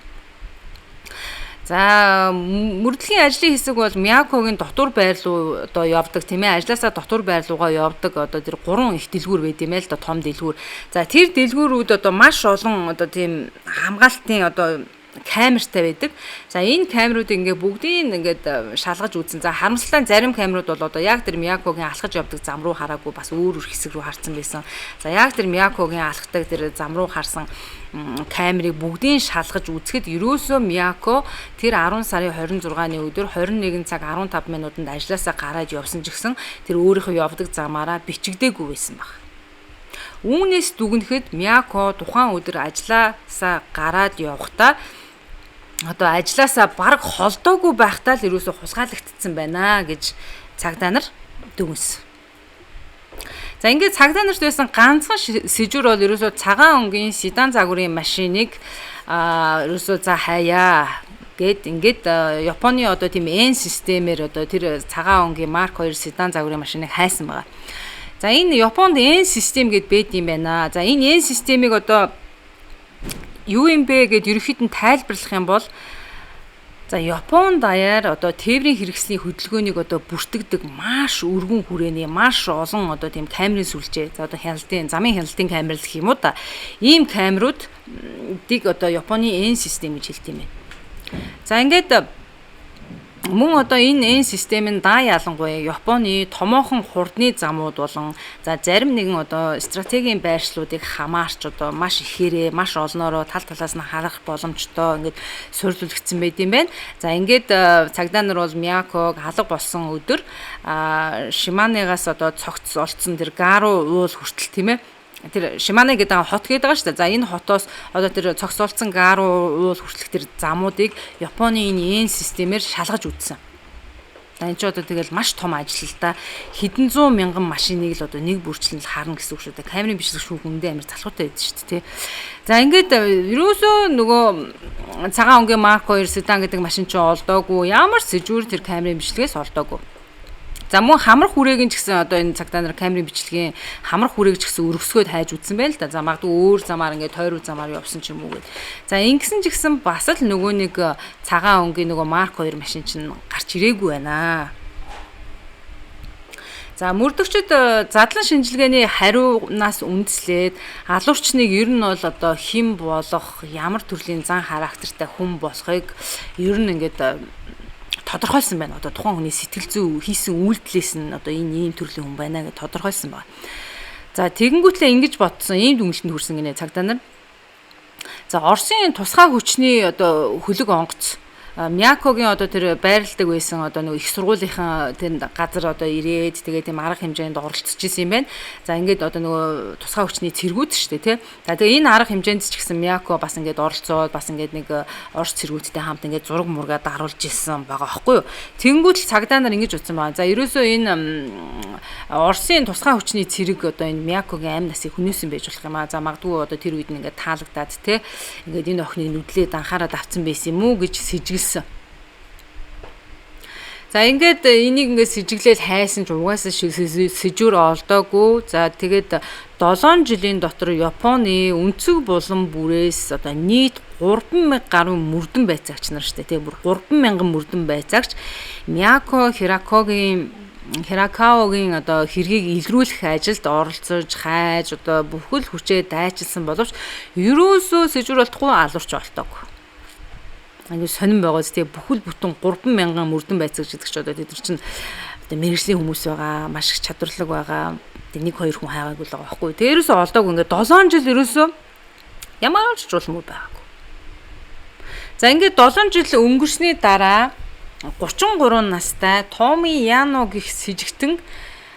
За, мөрдлөгийн ажлын хэсэг бол Миякогийн дотор байр руу одоо явдаг, тийм ээ, ажлаасаа дотор байр руугаа явдаг одоо тэр 3 их дэлгүүр байд юм ээ л да, том дэлгүүр. За, тэр дэлгүүрүүд одоо маш олон одоо тийм хамгаалтын одоо камертай байдаг. За, энэ камеруудыг ингээ бүгдийг ингээд шалгаж үзсэн. За, харамсалтай нь зарим камерууд бол одоо яг тэр Миякогийн алхаж явдаг зам руу хараагүй, бас өөр өөр хэсэг рүү харсан байсан. За, яг тэр Миякогийн алхдаг тэр зам руу харсан камерыг бүгдийг шалгаж үзэхэд ерөөсөө Мияко тэр 10 сарын 26-ны өдөр 21 цаг 15 минутанд ажлаасаа гараад явсан ч гэсэн тэр өөрийнхөө явдаг замаараа бичигдээгүй байсан баг. Үүнээс дүгнэхэд Мияко тухайн өдөр ажлаасаа гараад явахдаа одоо ажлаасаа бараг холдоогүй байхдаа л ерөөсөө хулгайлагдсан байна гэж цагдаа нар дүгнэсэн. За, ингээд цагдаа нарт байсан ганцхан сэжүр бол ерөөсөө цагаан өнгийн седан загварын машиныг ерөөсөө за хаяа гэд ингээд Японы одоо тийм N системээр одоо тэр цагаан өнгийн Марк 2 седан загварын машиныг хайсан байгаа. За, энэ Японд N систем гэд байд юм байна. За, энэ N системийг одоо юу юм бэ гэд ерөнхийд нь тайлбарлах юм бол, за, Япон даяар одоо тээврийн хэрэгслийн хөдөлгөөнийг одоо бүртгэдэг маш өргөн хүрээний маш олон одоо тийм камерын сүлжээ. За, одоо хяналтын замын хяналтын камер л гэх юм уу да. Ийм камеруудыг одоо Японы N систем гэж хэлдэг юм байна. За, ингээд мөн одоо энэ N систем нь даа ялангуяа Японы томоохон хурдны замууд болон за зарим нэгэн одоо стратегийн байршлуудыг хамаарч одоо маш ихээрээ, маш олноороо тал талаас нь харах боломжтой ингээд суурилуулагдсан байд юм байна. За, ингээд цагдаа нар бол Мияког алга болсон өдөр Шиманегаас одоо цогц олцсон тэр Гару уул хүртэл, тийм ээ, тэр Шимане гэдэг хот гэдэг байгаа шүү дээ. За, энэ хотоос одоо тэр цогцолцсон Гару уул хүртэлх тэр замуудыг Японы энэ N системээр шалгаж үзсэн. За, энэ ч одоо тэгэл маш том ажил л да. Хэдэн зуун мянган машиныг л одоо нэг бүрчлэн л харна гэсэн үг шүү дээ. Камерын бичлэг шүүх үндэ амар залхуутай байдаг шүү дээ, тий. За, ингээд ерөөсөө нөгөө цагаан өнгийн Марк 2 седан гэдэг машин чинь олдоогүй. Ямар ч сэжүүр тэр камерын бичлэгээс олдоогүй. За, мөн хамрах хүрээг нь ч гэсэн одоо энэ цагдаа нар камерын бичлэгийн хамрах хүрээг ч гэсэн өргөсгөөд хайж үзсэн байна л да. За, магадгүй өөр замаар ингээд тойруу замаар явсан ч юм уу гэд. За, ингэсэн ч гэсэн бас л нөгөө нэг цагаан өнгийн нөгөө Марк 2 машин чинь гарч ирээгүй байна. За, мөрдөгчд задлан шинжилгээний хариунаас үндэслээд алуурчныг ер нь бол одоо хэн болох, ямар төрлийн зан характертай хүн болохыг ер нь ингээд тодорхойлсон байна. Одоо тухайн хүний сэтгэл зүй хийсэн үйлдэлээс нь одоо энэ ийм төрлийн хүн байна гэж тодорхойлсон байна. За, тэгэнгүүтлээ ингэж бодсон, ийм дүгнэлтэнд хүрсэн гинэ цагдаа нар. За, Оросын тусгай хүчний одоо хөлөг онгоц Миякогийн одоо тэр байрладаг байсан одоо нөгөө их сургуулийнхаа тэр газар одоо ирээд тэгээд тийм арга хэмжээнд оролцож исэн юм байна. За, ингээд одоо нөгөө тусгай хүчний цэргүүд шүү дээ, тий. За, тэгээ энэ арга хэмжээнд ч гэсэн Мияко бас ингээд оролцоод бас ингээд нэг Орос цэргүүдтэй хамт ингээд зураг мургаа даруулж исэн байгаа байхгүй юу. Тэнгүүт л цагдаа нар ингэж утсан байгаа. За, ерөөсөө энэ Оросын тусгай хүчний цэрэг одоо энэ Миякогийн амь насыг хөнөөсөн байж болох юм аа. За, магадгүй одоо тэр үед нь ингээд таалагдаад, тий, ингээд энэ охиныг нүдлээд анхаарал авцсан байсан юм уу гэж сэжиглсэн. За, ингээд энийг ингээд сэжиглээл хайсан ч угаасаа сэжүүр олдоогүй. За, тэгээд 7 жилийн дотор Японы өнцөг булан бүрээс одоо нийт 3000 гаруй мөрдөн байцаагч нар шүү дээ. Тэгээ бүр 3000 мөрдөн байцаагч Мияко Хиракогийн Хиракаогийн одоо хэргийг илрүүлэх ажилд оролцож, хайж одоо бүхэл хүчээ дайчилсан боловч ерөөсөө сэжүүр олдохгүй, алуурч олдоогүй. Ингээд сонирн байгаа зү, тэгээ бүхэл бүтэн 3000 мөрдөн байцаагч гэдэг чи одоо тэд нар чинь одоо мэрэгжлийн хүмүүс байгаа, маш их чадварлаг байгаа. Тэгээ нэг хоёр хүн хайгаагүй л байгаа байхгүй. Тэгээ ерөөсөө олдоогүй, ингээд 7 жил ерөөсөө ямар ч жулмуу байгаагүй. За, ингээд 7 жил өнгөрсний дараа 33 настай Томи Яно гэх сэжигтэн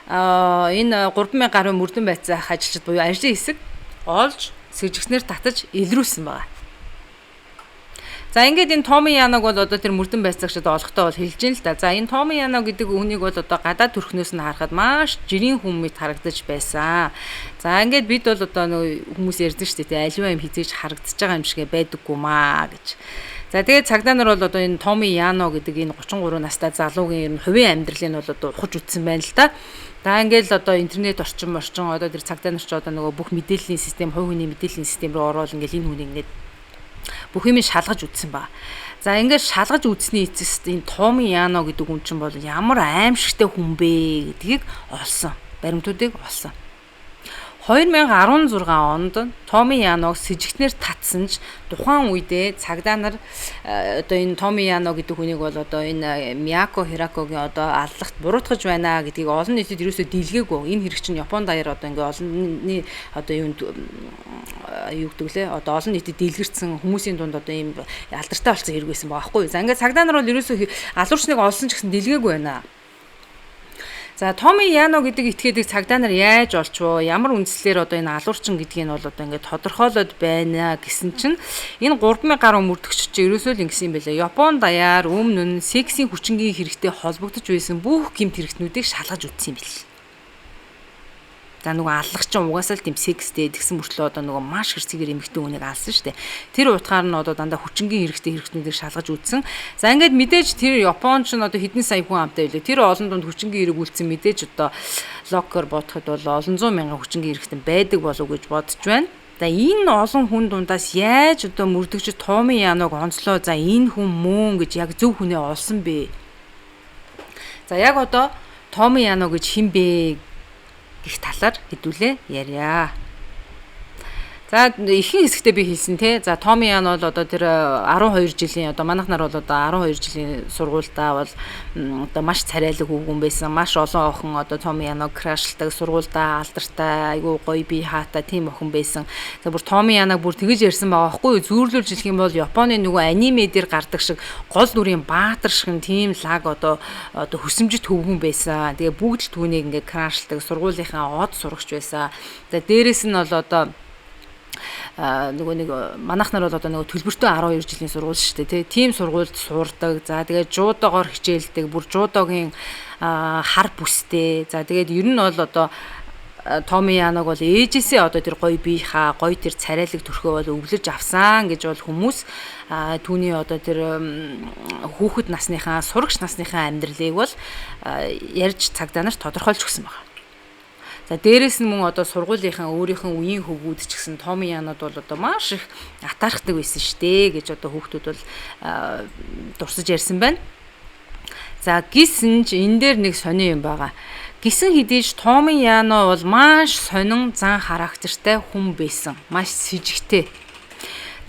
энэ 3000 гаруй мөрдөн байцаах ажилчид буюу ажлын хэсэг олж сэжигснэр татаж илрүүлсэн байгаа. За, ингээд энэ Томи Яног бол одоо тэр мөрдөн байцаагчид олохдоо бол хэлж гин л да. За, энэ Томи Яно гэдэг хүнийг бол одоо гадаад төрхнөөс нь харахад маш жирийн хүн мэт харагдаж байсан. За, ингээд бид бол одоо нөгөө хүмүүс ярьдаг шүү дээ. Аливаа юм хизээж харагдаж байгаа юм шиг байдаггүй маа гэж. За, тэгээд цагдаа нар бол одоо энэ Томи Яно гэдэг энэ 33 настай залуугийн ер нь хувийн амьдралыг бол одоо ухаж үтсэн байна л да. За, ингээд л одоо интернет орчин одоо тэр цагдаа нар ч одоо нөгөө бүх мэдээллийн систем, хувь хүний мэдээллийн систем рүү ороод ингээд энэ хүнийг ингээд Бүх юм шалгаж үзсэн ба. За ингээд шалгаж үзсний эцэст энэ Томи Яно гэдэг хүн чинь бол ямар аимшигтай хүн бэ гэдгийг олсон. Баримтуудыг олсон. 2016 онд Томи Яног сэжигтнэр татсан ч тухайн үедээ цагдаа нар одоо энэ Томи Яно гэдэг хүнийг бол одоо энэ Мияко Хиракогийн одоо аллагт буруутгаж байна гэдгийг олон нийтэд ерөөсөө дийлгээгүй. Энэ хэрэг чинь Японд даяар одоо ингээ олонний одоо юунд юу гэдэг лээ одоо олон нийтэд дийлгэрсэн хүмүүсийн дунд одоо ийм алдартай болсон хэрэг байсан байгаа байхгүй. За ингээ цагдаа нар бол ерөөсөө алуурчныг олсон ч гэсэн дийлгээгүй байна. За Томи Яно гэдэг этгээдийг цагдаа нар яаж олчвоо, ямар үндслээр одоо энэ алуурчин гэдгийг нь бол одоо ингээд тодорхойлоод байна гэсэн чинь энэ 3000 гаруй мөрдөгч чинь ерөөсөө л ингэсэн юм байлаа. Япон даяар өмнө нь сексийн хүчингийн хэрэгтэй холбогдож байсан бүх гэмт хэрэгтнүүдийг шалгаж үзсэн юм бэл. За нөгөө аллах чинь угаасаа л тийм секстэй тэгсэн мөртлөө одоо нөгөө маш хэрцгээр эмэгтэй хүнийг алсан шүү дээ. Тэр утгаар нь одоо дандаа хүчингийн хэрэгтэй хэрэгтнүүдийг шалгаж үзсэн. За ингээд мэдээж тэр Япон ч одоо хэдэн сая хүн амтай байлээ. Тэр олон дунд хүчингийн хэрэг үлдсэн мэдээж одоо логикоор бодоход бол олон зуун мянган хүчингийн хэрэгтэн байдаг болов уу гэж бодож байна. За энэ олон хүн дундаас яаж одоо мөрдөгч Томи Яног онцлоо, за энэ хүн мөн гэж яг зөв хүнээ олсон бэ? За яг одоо Томи Яно гэж хэн бэ гэх талаар хэдүүлээ ярья. За ихэнх хэсэгтээ би хэлсэн те. За Томи Ян бол одоо тэр 12 жилийн одоо манайх нар бол одоо 12 жилийн сургуульдаа бол одоо маш царайлаг хүүхэн байсан. Маш олон охин одоо Томи Яног крашлдаг, сургуульдаа алдартай, айгүй гоё бие хаатай тийм охин байсан. За бүр Томи Янаг бүр тэгэж ярьсан байгаа байхгүй юу? Зүүрлүүлж хэлэх юм бол Японы нөгөө аниме дээр гардаг шиг гол дүрийн баатар шиг тийм лаг одоо хөсөмжит хөвгүн байсан. Тэгээ бүгд л түүнийг ингээ крашлдаг, сургуулийнхаа од сурагч байсан. За дээрэс нь бол одоо нөгөө нэг манайх нар бол одоо нөгөө төлбөртэй 12 жилийн сургууль шүү дээ, тийм сургуульд сурдаг. За тэгээд жуудогоор хичээлдэг, бүр жуудогийн хар бүстэй. За тэгээд ер нь бол одоо Томи Яног бол ээжээсээ одоо тэр гоё биехаа, гоё тэр царайлаг төрхөө бол өвлөж авсан гэж бол хүмүүс түүний одоо тэр хүүхэд насныхаа, сурагч насныхаа амьдралыг бол ярьж цагдаа нарт тодорхойлж өгсөн байна. За дээрэс нь мөн одоо сургуулийнхаа өөрийнх нь үеийн хөвгүүд ч гэсэн Томи Янод бол одоо маш их атаархдаг байсан штэ гэж одоо хүүхдүүд бол дурсаж ярьсан байна. За гисэн ч энэ дээр нэг сони юм байгаа. Гисэн хэдий ч Томи Яно бол маш сонин зан характертай хүн байсан. Маш сэжигтэй.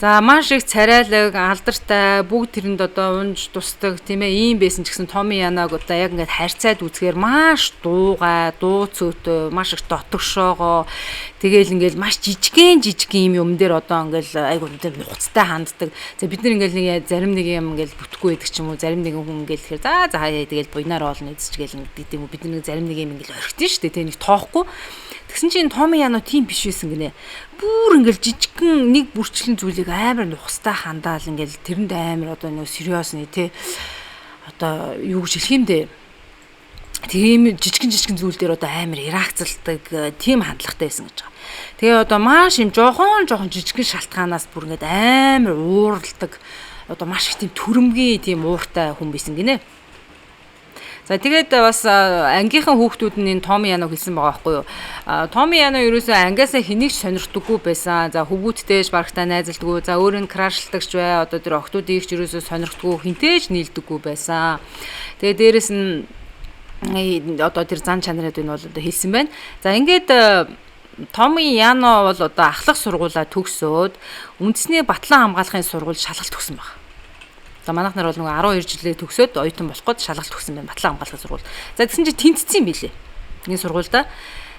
За маш их царайлаг, алдартай, бүгд тэрэнд одоо унж тусдаг тийм ийм байсан ч гэсэн Томи Яног одоо яг ингээд харьцаад үзэхээр маш дуугай, дуу цөөтэй, маш их дотогшоогоо тэгээл ингээд маш жижигэн жижигэн юм дээр одоо ингээд айгуу тэр нухацтай ханддаг. За бид нар ингээд нэг зарим нэг юм ингээд бүтэхгүй байдаг ч юм уу, зарим нэгэн хүн ингээд тэгэхээр за за хаяа тэгээл буйнаар оолно эзэж гээл ингээд юм уу, бид нар зарим нэг юм ингээд орхитын шүү дээ, тийм нэг тоохгүй. Тэгсэн чинь Томи Яно тийм биш байсан гинэ. Бүр ингээл жижигхэн нэг бүрчлэн зүйлийг амар нухастай хандаал ингээл тэрэнд амар одоо нэг сериосны тий одоо юу гэж хэлэх юм бэ? Тийм жижигэн жижигэн зүйл дээр одоо амар реакцлдаг тийм хандлагатай байсан гэж байгаа. Тэгээ одоо маш юм жоохон жоохон жижигэн шалтгаанаас бүр ингээд амар ууралдаг одоо маш их тийм төрөмгийн тийм ууртай хүн байсан гинэ. За тэгээд бас ангийнхан хүүхдүүд нь энэ Томи Яног хэлсэн байгаа байхгүй юу? Томи Яно ерөөсөө ангиасаа хэнийг ч сонирхдаггүй байсан. За хөвгүүдтэй ч барагтаа найзалдаггүй. За өөр нь крашлдагч бай. Одоо тэр охтуудыг ч ерөөсөө сонирхдаггүй, хинтэй ч нийлдэггүй байсан. Тэгээд дээрэс нь одоо тэр зан чанарыг энэ бол одоо хэлсэн байна. За ингээд Томи Яно бол одоо ахлах сургуулаа төгсөөд үндэсний батлан хамгаалахын сургууль шалгалт өгсөн байна. За манайх нар бол нөгөө 12 жилээ төгсөөд оюутан болох гээд шалгалт өгсөн байна. Батлан хамгаалахын сургууль. За тэгсэн чинь тэнцсэн юм билээ. Энэ сургуульда.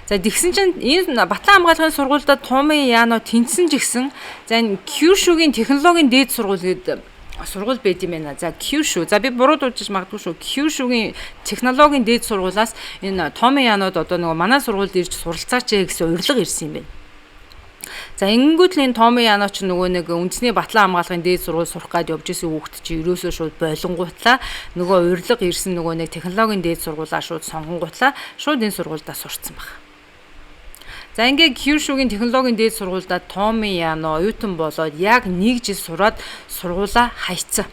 За тэгсэн чинь энэ батлан хамгаалахын сургуульда Томи Яно тэнцсэн ч гэсэн за энэ Кюшүгийн технологийн дээд сургууль гэдэг сургууль байд юм байна. За Кюшү. За би буруу дуудаж магадгүй шүү. Кюшүгийн технологийн дээд сургуулиас энэ Томи Янод одоо нөгөө манай сургуульд ирж суралцаач гэсэн урилга ирсэн юм байна. За ингэнгүүт л энэ Томи Яно ч нөгөө нэг үндэсний батлан хамгаалахын дээд сургууль сурах гээд явж исэн хүүхэд чи ерөөсөө шууд болонгуутлаа нөгөө урилга ирсэн нөгөө нэг технологийн дээд сургуулаа шууд сонгонгуутлаа шууд энэ сургуульдаа сурцсан баг. За ингээ Кюшүгийн технологийн дээд сургуульдаа Томи Яно оюутан болоод яг нэг жил сураад сургуулаа хайцсан.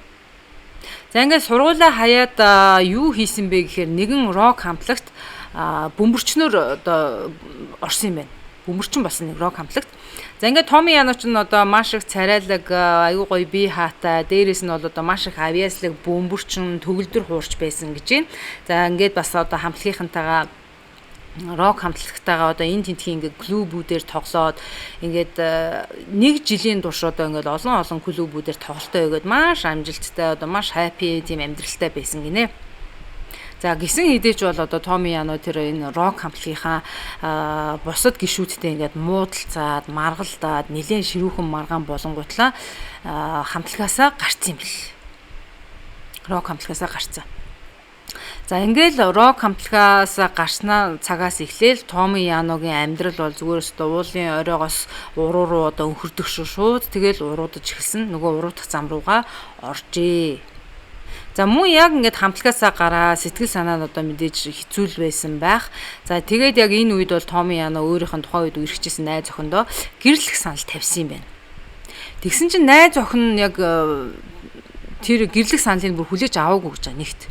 За ингээ сургуулаа хаяад юу хийсэн бэ гэхээр нэгэн рок хамтлагт бөмбөрчнөр одоо орсон юм байна. Бөмбөрчин болсон нэг рок хамтлагт. За, ингээд Томи Яно ч н одоо маш их царайлаг, аюу гоё бие хаатай, дээрээс нь бол одоо маш их авьяаслаг, бөмбөрчин, төгөлдөр хуурч байсан гэж байна. За, ингээд бас одоо хамтлагийнхантайгаа, рок хамтлагтайгаа одоо энэ тентхийн ингээд клубүүдээр тоглоод, ингээд нэг жилийн турш одоо ингээд олон олон клубүүдээр тоглолтоо өгөөд маш амжилттай, одоо маш happy тийм амьдралтай байсан гинэ. За, гисэн хэдий ч бол одоо Томи Яно тэр энэ рок хамтлагийнхаа бусад гишүүдтэй ингээд муудалцаад, маргалдаад, нэлээд ширүүхэн маргаан болонгуутлаа хамтлагаасаа гарцсан юм бэл. Рок хамтлагаасаа гарцсан. За, ингээл рок хамтлагаас гарснаа цагаас эхлээл Томи Яногийн амьдрал бол зүгээр өстө уулын оройгоос уруу руу одоо өнхөрдөг шүү, шууд тэгэл уруудаж эхэлсэн. Нөгөө уруудах зам руугаа оржээ. За, мөн яг ингээд хамтлагаасаа гараа сэтгэл санаа нь одоо мэдээж хэцүү л байсан байх. За, тэгээд яг энэ үед бол Томи Яно өөрийнх нь тухайн үед үерхчихсэн найз охиндоо гэрлэх санал тавьсан юм байна. Тэгсэн чинь найз охин нь яг тэр гэрлэх саналыг бүр хүлээж аваагүй гэж байгаа нэгт.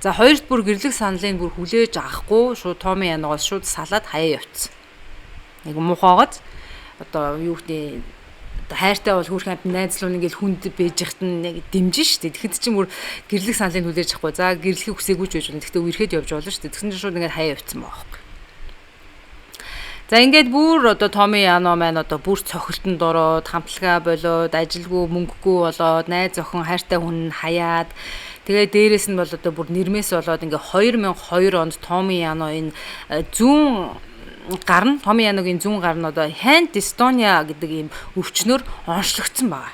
За, хоёрт бүр гэрлэх саналыг бүр хүлээж авахгүй шууд Томи Яногоос шууд салаад хаяа явцсан. Нэг муухайгоод одоо юу гэдэг, одоо хайртай бол хүүхэн амт найзлуун ингээл хүнд байж хат нь яг дэмжин шүү дээ. Тэгэхэд чинь бүр гэрлэх саналыг хүлээж авахгүй. За, гэрлэхийг хүсээгүй ч байж болно. Гэхдээ үерхэд явж болно шүү дээ. Тэгсэн чинь шууд ингээд хаяа явцсан байгаа байхгүй. За, ингээд бүр одоо Томи Яно маань одоо бүр цохилтонд ороод, хамтлагаа болоод, ажилгүй, мөнгөгүй болоод, найз охин, хайртай хүн хаяад, тэгээ дээрэс нь бол одоо бүр нэрмээс болоод ингээ 2002 онд Томи Яно энэ зүүн гар нь, Томи Яногийн зүүн гар нь одоо hand dystonia гэдэг ийм өвчнөр онцлогдсон байна.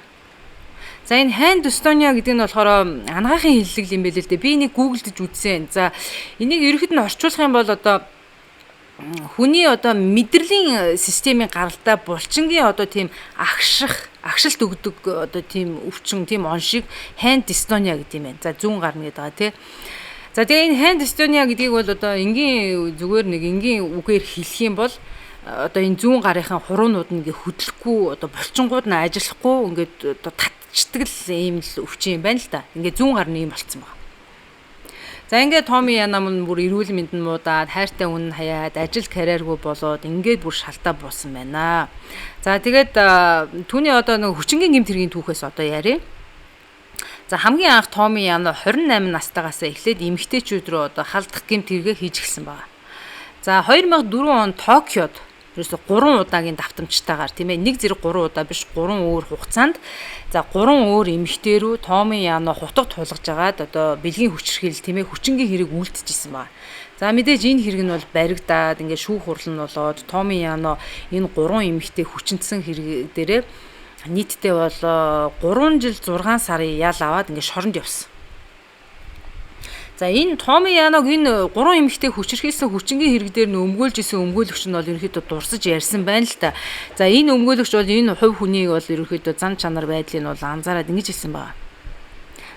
За, энэ hand dystonia гэдэг нь болохоор анагаахын хиллэг юм байл л дээ. Би энийг гуглдж үзсэн. За, энийг ерөнхийд нь орчуулах юм бол одоо хүний одоо мэдрэлийн системийн гаралтай булчингийн одоо тийм агших, агшилт өгдөг одоо тийм өвчин, тийм оншиг hand dystonia гэдэг юм байна. За, зүүн гарна гэдэг байгаа, тий. За, тэгээ энэ hand dystonia гэдгийг бол одоо энгийн зүгээр нэг энгийн үгээр хэлэх юм бол одоо энэ зүүн гарынхаа хуруунууд нь ингээ хөдлөхгүй, одоо булчингууд нь ажиллахгүй, ингээд одоо татчдаг л ийм л өвчин юм байна л да. Ингээ зүүн гар нь ийм болцсон байна. За, ингээд Томи Янам нь бүр эрүүл мэнд нь муудаад, хайртай хүн нь хаяад, ажил карьергүй болоод ингээд бүр шалтаа буусан байна. За, тэгээд түүний одоо нэг хүчингийн гэмт хэргийн түүхээс одоо ярья. За, хамгийн анх Томи Яно 28 настайгаас эхлээд эмэгтэйчүүд рүү одоо халдах гэмт хэрэгээ хийж эхэлсэн байна. За, 2004 он Токиод ерөөсө 3 удаагийн давтамжтайгаар, тийм ээ, нэг зэрэг 3 удаа биш, 3 өөр хугацаанд, за, 3 өөр эмэгтэй рүү Томи Яно хутга тулгаж агаад одоо бэлгийн хүчирхийлэл, тийм ээ, хүчингийн хэрэг үйлдчихсэн байна. За, мэдээж энэ хэрэг нь бол баригдаад, ингээд шүүх хурал нь болоод Томи Яно энэ 3 эмэгтэй хүчинтсэн хэрэг дээрээ нийтдээ бол 3 жил 6 сарын ял аваад ингээд шоронд явсан. За, энэ Томи Яног энэ гурван эмэгтэй хүчирхийлсэн хүчингийн хэрэг дээр нь өмгөөлж исэн өмгөөлөгч нь бол ерөнхийдөө дурсаж ярьсан байна л та. За, энэ өмгөөлөгч бол энэ хувь хүнийг бол ерөнхийдөө зан чанар байдлыг нь бол анзаараад ингэж хэлсэн байна.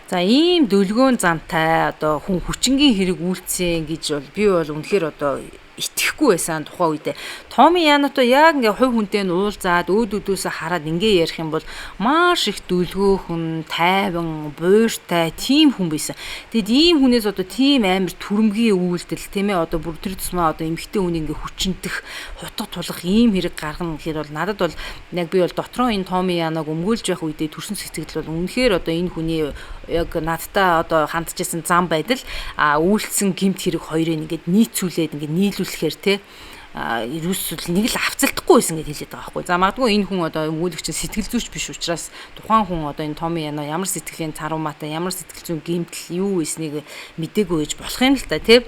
За, ийм дөлгөөн зантай одоо хүн хүчингийн хэрэг үйлдсэн гэж бол би бол үнэхээр одоо итгэхгүй байсан тухайн үедээ. Томи Яното яг ингээ хувь хүнтэй нь уулзаад, өөд өдөөсөө хараад ингээ ярих юм бол маш их дүлгөөхөн, тайван, буйртай тийм хүн байсан. Тэгэд ийм хүнээс одоо тийм амар түрэмгийн үйлдэл, тийм ээ, одоо бүр тэр тусмаа одоо эмэгтэй хүн ингээ хүчинтэх, хутга тулах ийм хэрэг гаргана гэхээр бол надад бол яг би бол дотроо энэ Томи Яног өмгөөлж байх үедээ төрсөн сэтгэл бол үнэхээр одоо энэ хүний яг надтай одоо хандж исэн зам байдал, а үйлдсэн гэмт хэрэг хоёрыг ингээд нийцүүлээд, ингээд нийлүүлэхээр те ерөөсөл нэг л авцалдахгүй байсан гэж хэлээд байгаа байхгүй. За, магадгүй энэ хүн одоо өмгөөлөгч сэтгэл зүйч биш учраас тухайн хүн одоо энэ Томи Яно ямар сэтгэлийн травматай, ямар сэтгэл зүйн гэмтэл юу ийснийг мдээгүй байж болох юм л та, тий.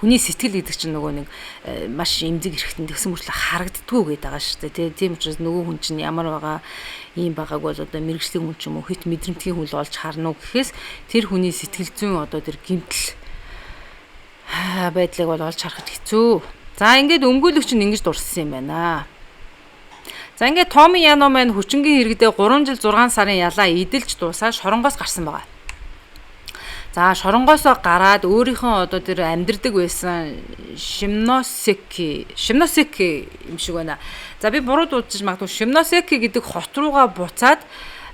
Хүний сэтгэл гэдэг чинь нөгөө нэг маш эмзэг эрхтэн, тэгсэн мөртлөө харагддггүй гэдэг байгаа шүү дээ, тий. Тийм учраас нөгөө хүн чинь ямар байгаа, ийм байгааг бол одоо мэргэжлийн хүн ч юм уу, хит мэдрэмтгий хүн л олж харна уу гэхээс тэр хүний сэтгэл зүйн одоо тэр гэмтэл байдлыг бол олж харахад хэцүү. За, ингээд өмгөөлөгч нь ингэж дурссан юм байна. За, ингээд Томи Яно маань хүчингийн хэрэгдээ 3 жил 6 сарын ялаа эдэлж дуусаад шоронгоос гарсан байгаа. За, шоронгоосоо гараад өөрийнхөө одоо тэр амьдардаг байсан Шимносеки юм шиг байна. За, би буруу дуудаж магадгүй, Шимносеки гэдэг хот руугаа буцаад,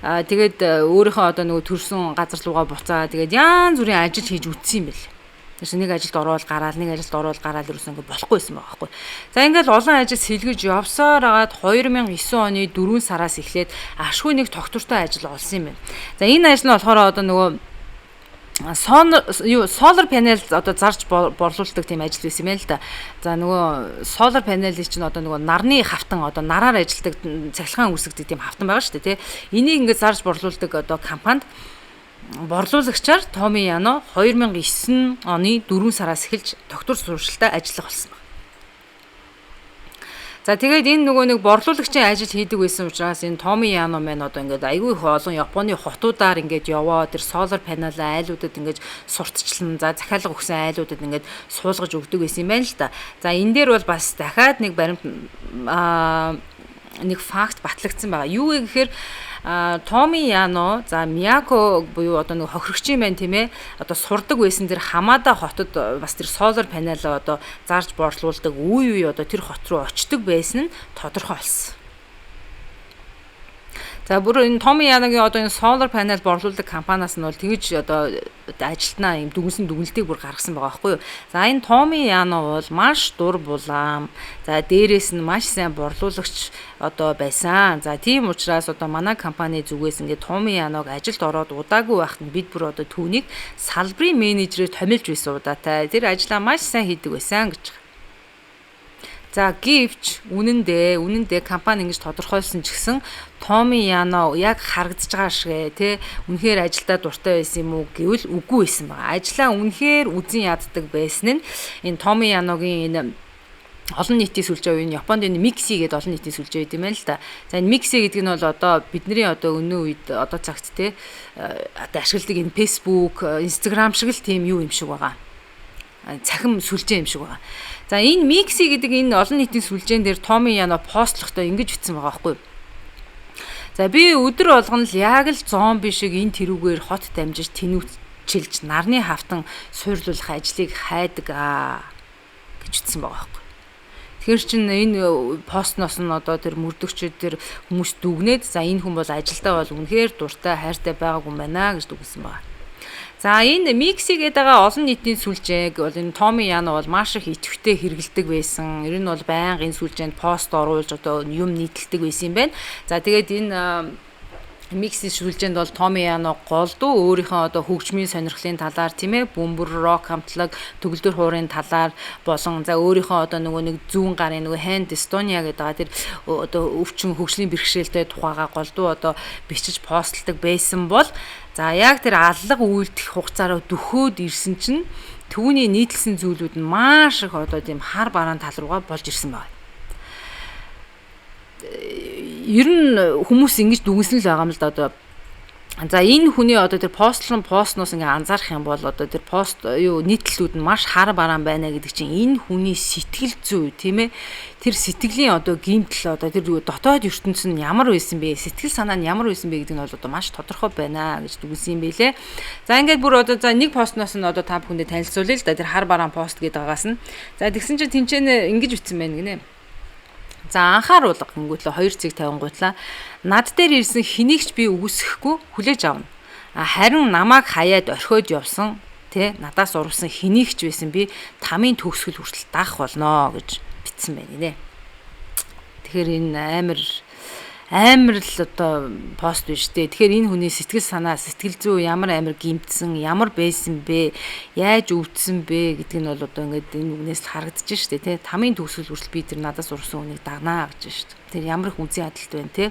тэгээд өөрийнхөө одоо нөгөө төрсөн газар руугаа буцаа, тэгээд янз бүрийн ажил хийж үтсэн юм бэл. Тэрс нэг ажилд ороод гараал, нэг ажилд ороод гараал ерөөсөн ингээд болохгүй байсан байгаа байхгүй. За ингээд олон ажил сэлгэж явсаар агаад 2009 оны 4 сараас эхлээд ашгүй нэг тогтвортой ажил олсон юм байна. За энэ ажил нь болохоор одоо нөгөө solar panel одоо зарж борлуулдаг тийм ажил байсан юм байна л да. За нөгөө solar panel-ийг чинь одоо нөгөө нарны хавтан одоо нараар ажилладаг цахилгаан үүсгэдэг тийм хавтан байгаа шүү дээ, тий. Энийг ингээд зарж борлуулдаг одоо компанид борлуулагчаар Томи Яно 2009 оны 4 сараас эхэлж тогтвор сурвалжтай ажиллах болсон байна. За тэгээд энэ нөгөө нэг борлуулагчийн ажил хийдэг байсан учраас энэ Томи Яно маань одоо ингээд айгүй их олон Японы хотуудаар ингээд яваа тэр solar panel айлуудад ингээд сурталчлан за захиалга өгсөн айлуудад ингээд суулгаж өгдөг байсан юм байна л да. За энэ дээр бол бас дахиад нэг баримт нэг факт батлагдсан байгаа. Юу вэ гэхээр Томи Яно за Мияко буюу одоо нэг хохирогчийн маань тийм ээ одоо сурдаг байсан тэр Хамада хотод бас тэр solar panel одоо зарж борлуулдаг үе үе одоо тэр хот руу очдог байсан нь тодорхой болсон. За бүр энэ Томи Яногийн одоо энэ solar panel борлуулдаг компаниас нь бол тэгж одоо ажилтнаа юм дүгнсэн дүгнэлтийг бүр гаргасан байгаа байхгүй юу. За энэ Томи Яно бол маш дур булаам. За дээрээс нь маш сайн борлуулагч одоо байсан. За тийм учраас одоо манай компани зүгээс ингээд Томи Яног ажилд ороод удаагүй байхад нь бид бүр одоо түүнийг салбарын менежерээр томилж байсан удаатай. Тэр ажлаа маш сайн хийдэг байсан гэж. За гэвч үнэндээ компани ингэж тодорхойлсон ч гэсэн Томи Яно яг харагдаж байгаа шиг тий үнэхээр ажилдаа дуртай байсан юм уу гэвэл үгүй байсан байгаа. Ажлаа үнэхээр үзэн яддаг байсан нь энэ Томи Яногийн энэ олон нийтийн сүлжээ үе энэ Японд энэ Mixi гэдэг олон нийтийн сүлжээ байд юм байна л да. За энэ Mixi гэдэг нь бол одоо бидний одоо өнөө үед одоо цагт тий одоо ашигладаг энэ Facebook, Instagram шиг л тийм юу юм шиг байгаа. Цахим сүлжээ юм шиг байгаа. За энэ Mixi гэдэг энэ олон нийтийн сүлжээн дээр Томи Яно постлохдоо ингэж бичсэн байгаа байхгүй юу? За би өдөр болгоно л яг л зомби шиг энэ тэрүүгээр хот дамжиж тэнүүчилж нарны хавтан суурлуулах ажлыг хайдаг аа гэж бичсэн байгаа байхгүй. Тэгэхээр чин энэ постноос нь одоо тэр мөрдөгчд тэр хүмүүс дүгнээд за энэ хүн бол ажилдаа бол үнэхээр дуртай хайртай байгаагүй юм байна гэж дүгнсэн байгаа. За энэ Mixi гэдэг байгаа олон нийтийн сүлжээг бол энэ Томи Яно бол маш их идэвхтэй хэрэгэлдэг байсан. Ер нь бол байнга энэ сүлжээнд пост оруулж одоо юм нийтэлдэг байсан юм байна. За тэгээд энэ Mixi сүлжээнд бол Томи Яно голдуу өөрийнхөө одоо хөгжмийн сонирхлын талаар тийм ээ бөмбөр рок хамтлаг төгөлдөр хуурын талаар болон за өөрийнхөө одоо нөгөө нэг зүүн гарын нөгөө hand dystonia гэдэг байгаа тэр одоо өвчин хөгжлийн бэрхшээлтэй тухайга голдуу одоо бичиж постлдог байсан бол за яг тэр аллага үйлдэх хугацаараа дөхөөд ирсэн чинь түүний нийтлсэн зүйлүүд нь маш их одоо тийм хар бараан тал руугаа болж ирсэн байна. Ер нь хүмүүс ингэж дүгнсэн л байгаа юм л да одоо. За энэ хүний одоо тэр постлон постноос ингээ анзаарах юм бол одоо тэр пост юу нийтлэлүүд нь маш хар бараан байна гэдэг чинь энэ хүний сэтгэл зүй тийм ээ тэр сэтгэлийн одоо гэмтэл одоо тэр дотоод ертөнц нь ямар байсан бэ, сэтгэл санаа нь ямар байсан бэ гэдэг нь бол одоо маш тодорхой байна гэж дүгнсэн юм билэ. За ингээд бүр одоо за нэг постноос нь одоо та бүхэндээ танилцуулъя л да тэр хар бараан пост гэдэг байгаас нь. За тэгсэн чинь тэнцэнэ ингэж бичсэн байна гинэ. За анхааруулга гингүүтлээ 2 цэг тавингуутлаа над дээр ирсэн хэнийг ч би үгүйсгэхгүй хүлээж авна. Харин намайг хаяад орхиод явсан тэ надаас урвсан хэнийг ч байсан би тамийн төгсгөл хүртэл даах болно гэж бичсэн байна нэ. Тэгэхээр энэ амар л одоо пост биш үү. Тэгэхээр энэ хүний сэтгэл санаа, сэтгэл зүй ямар амар гимтсэн, ямар байсан бэ, яаж өвдсөн бэ гэдг нь бол одоо ингээд энэ үгнээс л харагдаж штэ тий. Тамийн төгсгөл хүртэл би тэр надаас урсан хүнийг дагнаа гэж штэ. Тэр ямар их үзэн ядалт байна тий.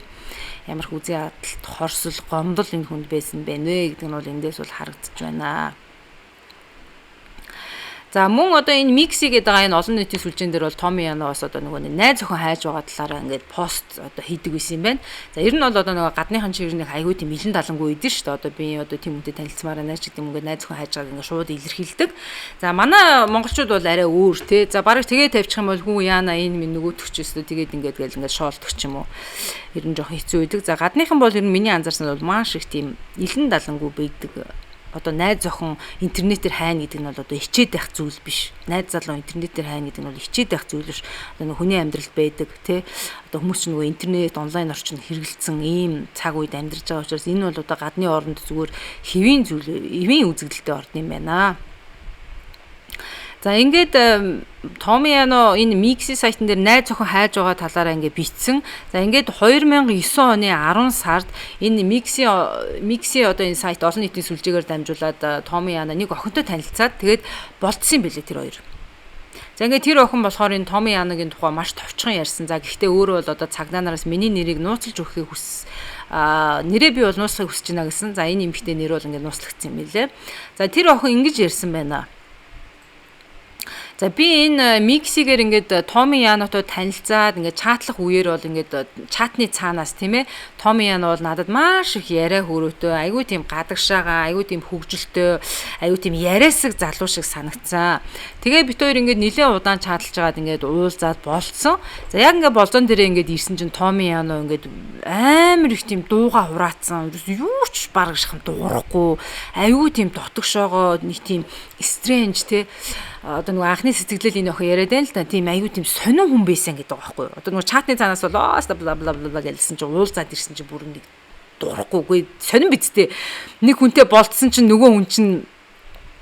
Ямар их үзэн ядалт, хорсол, гомдол энэ хүнд байсан бэ нэ гэдэг нь бол эндээс бол харагдаж байна. За мөн одоо энэ Mixi гэдэг байгаа энэ олон нийтийн сүлжээн дээр бол Томи Яно бас одоо нөгөө найз охин хайж байгаа талаараа ингээд пост одоо хийдэг байсан юм байна. За ер нь бол одоо нөгөө гадныхан чинь ер нь айгүй тийм илэн далангүй идэв шүү дээ. Одоо би одоо тийм хүнтэй танилцмаар байна ч гэдэг юм ингээд найз охин хайж байгааг ингээд шууд илэрхийлдэг. За манай монголчууд бол арай өөр тий. За бараг тэгээ тавьчих юм бол хүн яана энэ минь нөгөөтгч өстө тэгээд ингээд гээл ингээд шоолдох ч юм уу. Ер нь жоох хэцүү байдаг. За гадныхан бол ер нь миний анзаарсан бол маш их тийм илэн далангүй байдаг. Одоо найз охин интернетээр хайна гэдэг нь бол одоо хичээд байх зүйл биш. Найз залуу интернетээр хайна гэдэг нь бол хичээд байх зүйл биш. Одоо хүний амьдралд байдаг тий. Одоо хүмүүс ч нөгөө интернет, онлайн орчинд хэрэгэлцсэн ийм цаг үед амьдарч байгаа учраас энэ бол одоо гадны оронд зүгээр хэвийн зүйл, эвийн үзэгдэлтэй орд юм байна. За ингээд Томи Яно энэ Mixi сайтн дээр найз охин хайж байгаа талаараа ингээд бичсэн. За ингээд 2009 оны 10 сард энэ Mixi одоо энэ сайт олон нийтийн сүлжээгээр дамжуулаад Томи Яно нэг охинтой танилцаад тэгээд болцсон юм билээ тэр хоёр. За ингээд тэр охин болохоор энэ Томи Яногийн тухай маш товчхон ярьсан. За гэхдээ өөрөө бол одоо цагдаа нараас миний нэрийг нууцлж өгөхийг хүс нэрээ би бол нууцлахыг хүсэж байна гэсэн. За энэ эмэгтэй нэр бол ингээд нууцлагдсан юм билээ. За тэр охин ингэж ярьсан байна. За би энэ Mixi-гээр ингээд Томи Янотой танилцаад ингээд чатлах үеэр бол ингээд чатны цаанаас тийм Томи Яно бол надад маш их яриа хөрөөтэй, айгүй тийм гадагшаага, айгүй тийм хөгжилтэй, айгүй тийм яриасаг залуу шиг санагцсан. Тэгээ бит хоёр ингээд нилээн удаан чаталж байгаад ингээд уулзаад болцсон. За яг ингээд болзон дээрээ ингээд ирсэн чинь Томи Яно ингээд амар их тийм дууга хураацсан. Юу ч бараг шахам дуурахгүй, айгүй тийм дотогшоогоо нэг тийм strange те одоо нөгөө анхны сэтгэлэл энэ охин яриад байна л да. Тийм аюу тийм сонин хүн байсан гэдэг байгаа байхгүй юу. Одоо нөгөө чатны цаанаас бол бла бла бла бла гэлсэн чинь уулзаад ирсэн чинь бүр нэг дуурахгүй үгүй сонин бидтэй. Нэг хүнтэй болцсон чинь нөгөө хүн чинь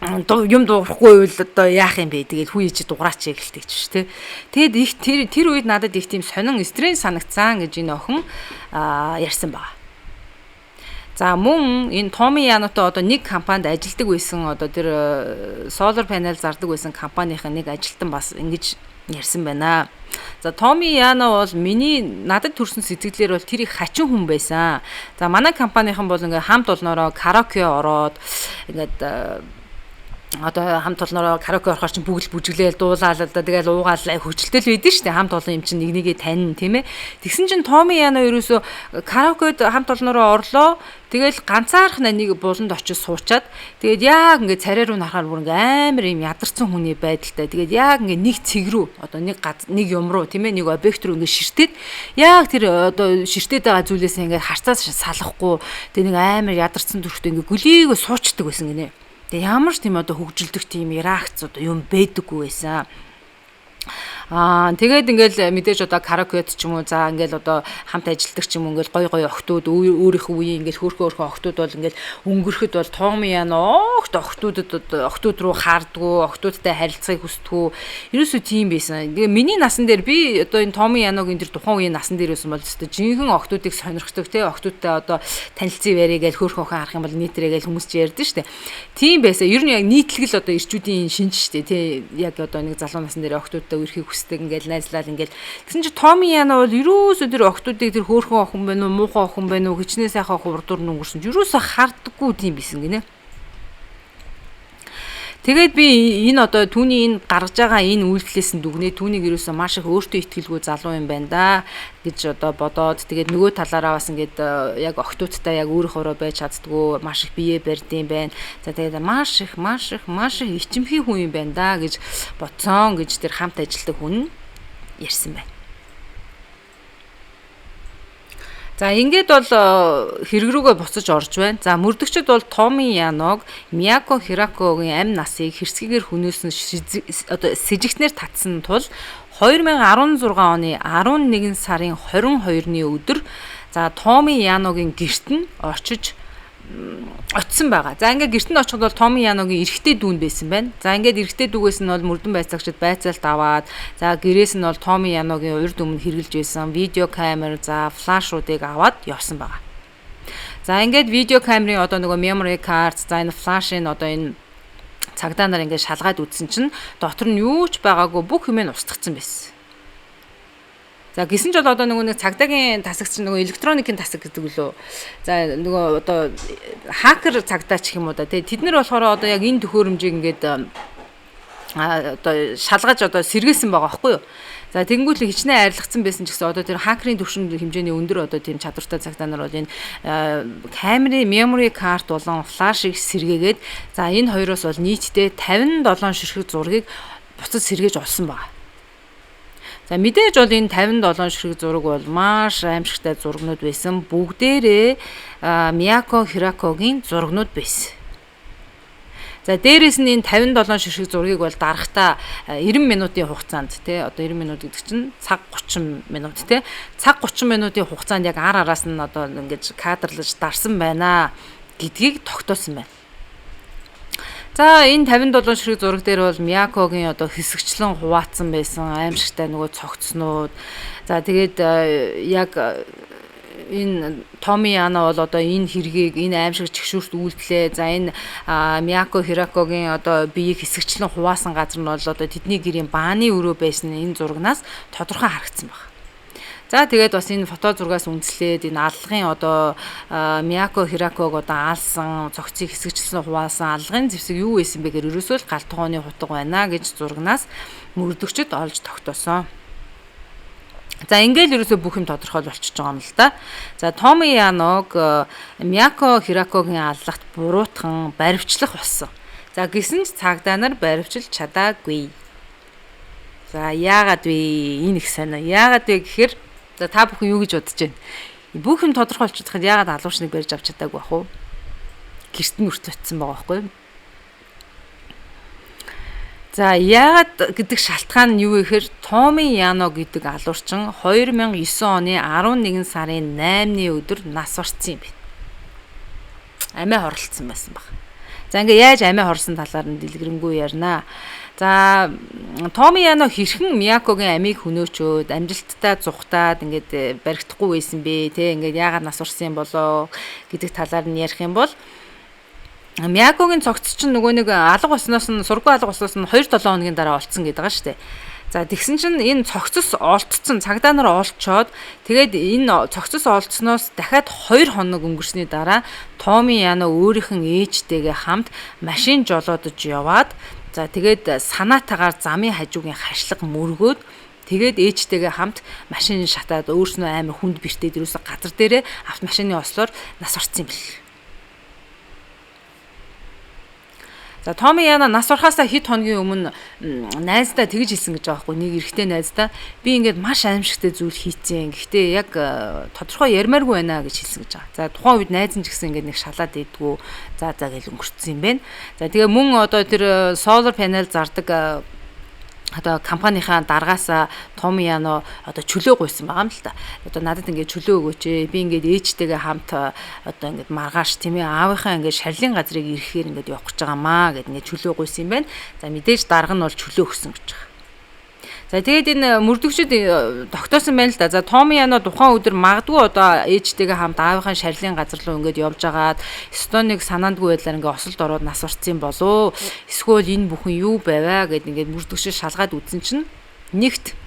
юм дуурахгүй байвал одоо яах юм бэ? Тэгэл хүү чи дуураач гэлтэй ч тий. Тэгэд их тэр үед надад их тийм сонин стресс санагцсан гэж энэ охин ярьсан байгаа. За мөн энэ Томи Янотой одоо нэг компанид ажилладаг байсан одоо тэр solar panel зардаг байсан компанийн нэг ажилтан бас ингэж ярьсан байна. За Томи Яно бол миний надад төрсэн сэтгэлээр бол тэр их хачин хүн байсан. За манай компанийнхан бол ингээ хамт олноороо караоке ороод ингээд одоо хамт олноороо караоке орохоор чинь бүгд бүжиглээл дуулаал л да тэгэл уугаал хөгжилтэй л байдэн шүү дээ. Хамт олон юм чинь нэг нэгээ танин тийм. Тэгсэн чинь Томи Яно ерөөсөө караокед хамт олноороо орлоо. Тэгэл ганцаархнаа нэг буланд очиж суучаад тэгээд яг ингээд царай руу харахаар бүр ингээд амар юм ядарсан хүний байдалтай. Тэгээд яг ингээд нэг цэг рүү одоо нэг нэг юм руу тийм нэг объект руу ингээд ширтээд яг тэр одоо ширтээд байгаа зүйлээс ингээд харцаас салахгүй тэгээд нэг амар ядарсан төрхтэй ингээд гөлийгөө суучдаг байсан гинэ. Тэгээ ямар ч тийм одоо хөгжилдөх тийм реакц одоо юм байдаггүй байсан. Тэгээд ингээл мэдээж одоо караокед ч юм уу за ингээл одоо хамт ажилладаг ч юм уу ингээл гой гой охтууд өөрийнхөө үеийн ингээл хөөрхөн хөөрхөн охтууд бол ингээл өнгөрөхөд бол Томи Яно огт охтуудад охтууд руу хардгуу, охтуудтай харилцахыг хүсдэггүй. Ерөөсөө тийм байсан. Тэгээ миний насан дээр би одоо энэ Томи Яногийн тэр тухайн үеийн насан дээр байсан бол өстө жинхэнэ охтуудыг сонирхдаг те охтуудтай одоо танилцсан ярэ гээл хөөрхөн охин харах юм бол нийтрээ гээл хүмүүс ч ярьдэн штэ. Тийм байсан. Ер нь яг нийтлэгэл одоо ирчүүдийн шинж штэ те яг одоо нэг залуу насан дээр охтуудтай үерхийг хүсдэг ингээл найзлал ингээл тэгсэн чи Томи Яно бол ерөөсөө тэр охтуудыг тэр хөөрхөн охин байна уу муухай охин байна уу хичнээн сайхан охин урдуур нь өнгөрсөн ч ерөөсөө харддаггүй тийм байсан гинэ. Тэгээд би энэ одоо түүний энэ гаргаж байгаа энэ үйлдэлээс нь дүгнээ түүнийг ерөөсөө маш их өөртөө итгэлгүй залуу юм байна да гэж одоо бодоод тэгээд нөгөө талаараа бас ингээд яг охтуудтай яг өөрийнхөөрөө байж чаддгүй маш их бие барьдсан байна. За тэгээд маш их ичимхий хүн юм байна да гэж бодсон гэж тэр хамт ажилладаг хүн ярьсан байна. За ингээд бол хэрэг рүүгээ буцаж орж байна. За мөрдөгчд бол Томи Яног, Мияко Хиракогийн амь насыг хэрцгийгээр хүнөөсөн одоо сэжигтнэр татсан тул 2016 оны 11 сарын 22-ны өдөр за Томи Яногийн гэрт нь очиж очсон байгаа. За ингээд гэрт нь очиход бол Томи Яногийн эрэгтэй дүүн байсан байна. За ингээд эрэгтэй дүүгээс нь бол мөрдөн байцаагчид байцаалт аваад за гэрээс нь бол Томи Яногийн урд өмнө хэрглэж байсан видео камер, за флашуудыг аваад явсан байгаа. За ингээд видео камерын одоо нөгөө memory card, за энэ флашын одоо энэ цагдаа нар ингээд шалгаад үзсэн чинь дотор нь юу ч байгаагүй бүх юм нь устгацсан байсан. За гисэн ч бол одоо нөгөө нэг цагдаагийн тасаг чинь нөгөө электроникийн тасаг гэдэг лөө. За нөгөө одоо хакер цагдаа ч юм уу да тий. Тэд нар болохоор одоо яг энэ төхөөрөмжийг ингээд одоо шалгаж одоо сэргээсэн байгаа байхгүй юу? За тэгэнгүүт л хичнээн арилгацсан байсан ч гэсэн одоо тэр хакерын төвшин хэмжээний өндөр одоо тийм чадвартай цагдаа нар бол энэ камерын memory card болон флашыг сэргээгээд за энэ хоёроос бол нийтдээ 57 ширхэг зургийг буцаж сэргээж олсон байгаа. За мэдээж бол энэ 57 ширхэг зураг бол маш аимшигтай зургнууд байсан. Бүгдээрээ Мияко Хиракогийн зургнууд байсан. За дээрээс нь энэ 57 ширхэг зургийг бол дарахтаа 90 минутын хугацаанд тий одоо 90 минут гэдэг чинь цаг 30 минут тий цаг 30 минутын хугацаанд яг ар араас нь одоо ингэж кадрлаж дарсан байна гэдгийг тогтоосон байна. За энэ 57 ширхэг зураг дээр бол Миякогийн одоо хэсэгчлэн хуваацсан байсан аимшигтай нөгөө цогцснууд. За тэгээд яг энэ Томи Яно бол одоо энэ хэргийг энэ аимшиг чигшүүрт үйлдлээ. За энэ Мияко Хиракогийн одоо биеийг хэсэгчлэн хуваасан газар нь бол одоо тэдний гэрийн бааны өрөө байсан энэ зурагнаас тодорхой харагдсан байна. За тэгээд бас энэ фото зургаас үндэслээд энэ аллагын одоо Мияко Хираког одоо аалсан цогцыг хэсэгчлэн хуваасан аллагын зэвсэг юу байсан бэ гэхээр ерөөсөө л гал тогооны хутга байна гэж зурагнаас мөрдөгчд олж тогтоосон. За ингээл ерөөсөө бүх юм тодорхой болчихж байгаа юм л да. За Томи Яног Мияко Хиракогийн аллагт буруутхан баривчлах болсон. За гисэн ч цагдаа нар баривчилж чадаагүй. За яагаад вэ? Энэ их сайн. Яагаад вэ гэхээр за та бүхэн юу гэж бодож байна? Бүх юм тодорхой болчиход яагаад алуурчныг барьж авч чадаагүй бах вэ? Гэрт нь үрт очисон байгаа байхгүй юу? За яагаад гэдэг шалтгаан нь юу вэ гэхээр Томи Яно гэдэг алуурчин 2009 оны 11 сарын 8-ны өдөр нас барсан юм байна. Амиа хорлолцсон байсан баг. За ингээ яаж амиа хорсон талаар нь дэлгэрэнгүй ярина. За Томи Яно хэрхэн Миякогийн амийг хөнөөчөөд амжилттай зүхтаад ингээд баригдахгүй байсан бэ те ингээд яагаад нас барсан юм болоо гэдэг талаар нь ярих юм бол Миякогийн цогц чинь нөгөө нэг алга болсноос нь сургуу алга болсноос нь 2-7 хоногийн дараа олцсон гэдэг байгаа шүү дээ. За тэгсэн чинь энэ цогцос олдсон цагдаа нар олчоод тэгээд энэ цогцос олдсноос дахиад 2 хоног өнгөрсний дараа Томи Яно өөрийнх нь ээжтэйгээ хамт машин жолоодож яваад за тэгээд санаатаагаар замын хажуугийн хашлага мөргөөд тэгээд ээжтэйгээ хамт машин шатаад өөрснөө амар хүнд бэртээд ерөөсө газар дээрээ автомашины ослоор нас барсан юм бэл. За Томи Яна нас барахаасаа хэд хоногийн өмнө найздаа тэгж хэлсэн гэж байгаа байхгүй нэг эрэгтэй найздаа би ингээд маш аимшигтай зүйл хийцэн. Гэхдээ яг тодорхой ярмааргүй байна гэж хэлсэн гэж байгаа. За тухайн үед найз нь ч гэсэн ингээд нэг шалаад идэггүй. За за гэж өнгөрцсөн юм байна. За тэгээ мөн одоо тэр solar panel зардаг одоо компанийнхаа даргаасаа Томи Яно одоо чөлөө гуйсан байгаа юм л та. Одоо надад ингээд чөлөө өгөөч ээ. Би ингээд ээжтэйгээ хамт одоо ингээд маргааш тийм ээ аавынхаа ингээд шарлын газрыг ирэхээр ингээд явах гэж байгаамаа гэд ингээд чөлөө гуйсан юм байна. За мэдээж дарга нь бол чөлөө өгсөн гэж байгаа. За тэгээд энэ мөрдөгчд тогтоосон байна л да. За Томи Яно тухайн өдөр магадгүй одоо ээжтэйгээ хамт аавынхаа шарлын газар руу ингээд явж агаад Эстоныг санаандгүй байдлаар ингээд осолд ороод нас барсан болов. Эсвэл энэ бүхэн юу байваа гэд ингээд мөрдөгчд шалгаад үзсэн чинь нэгт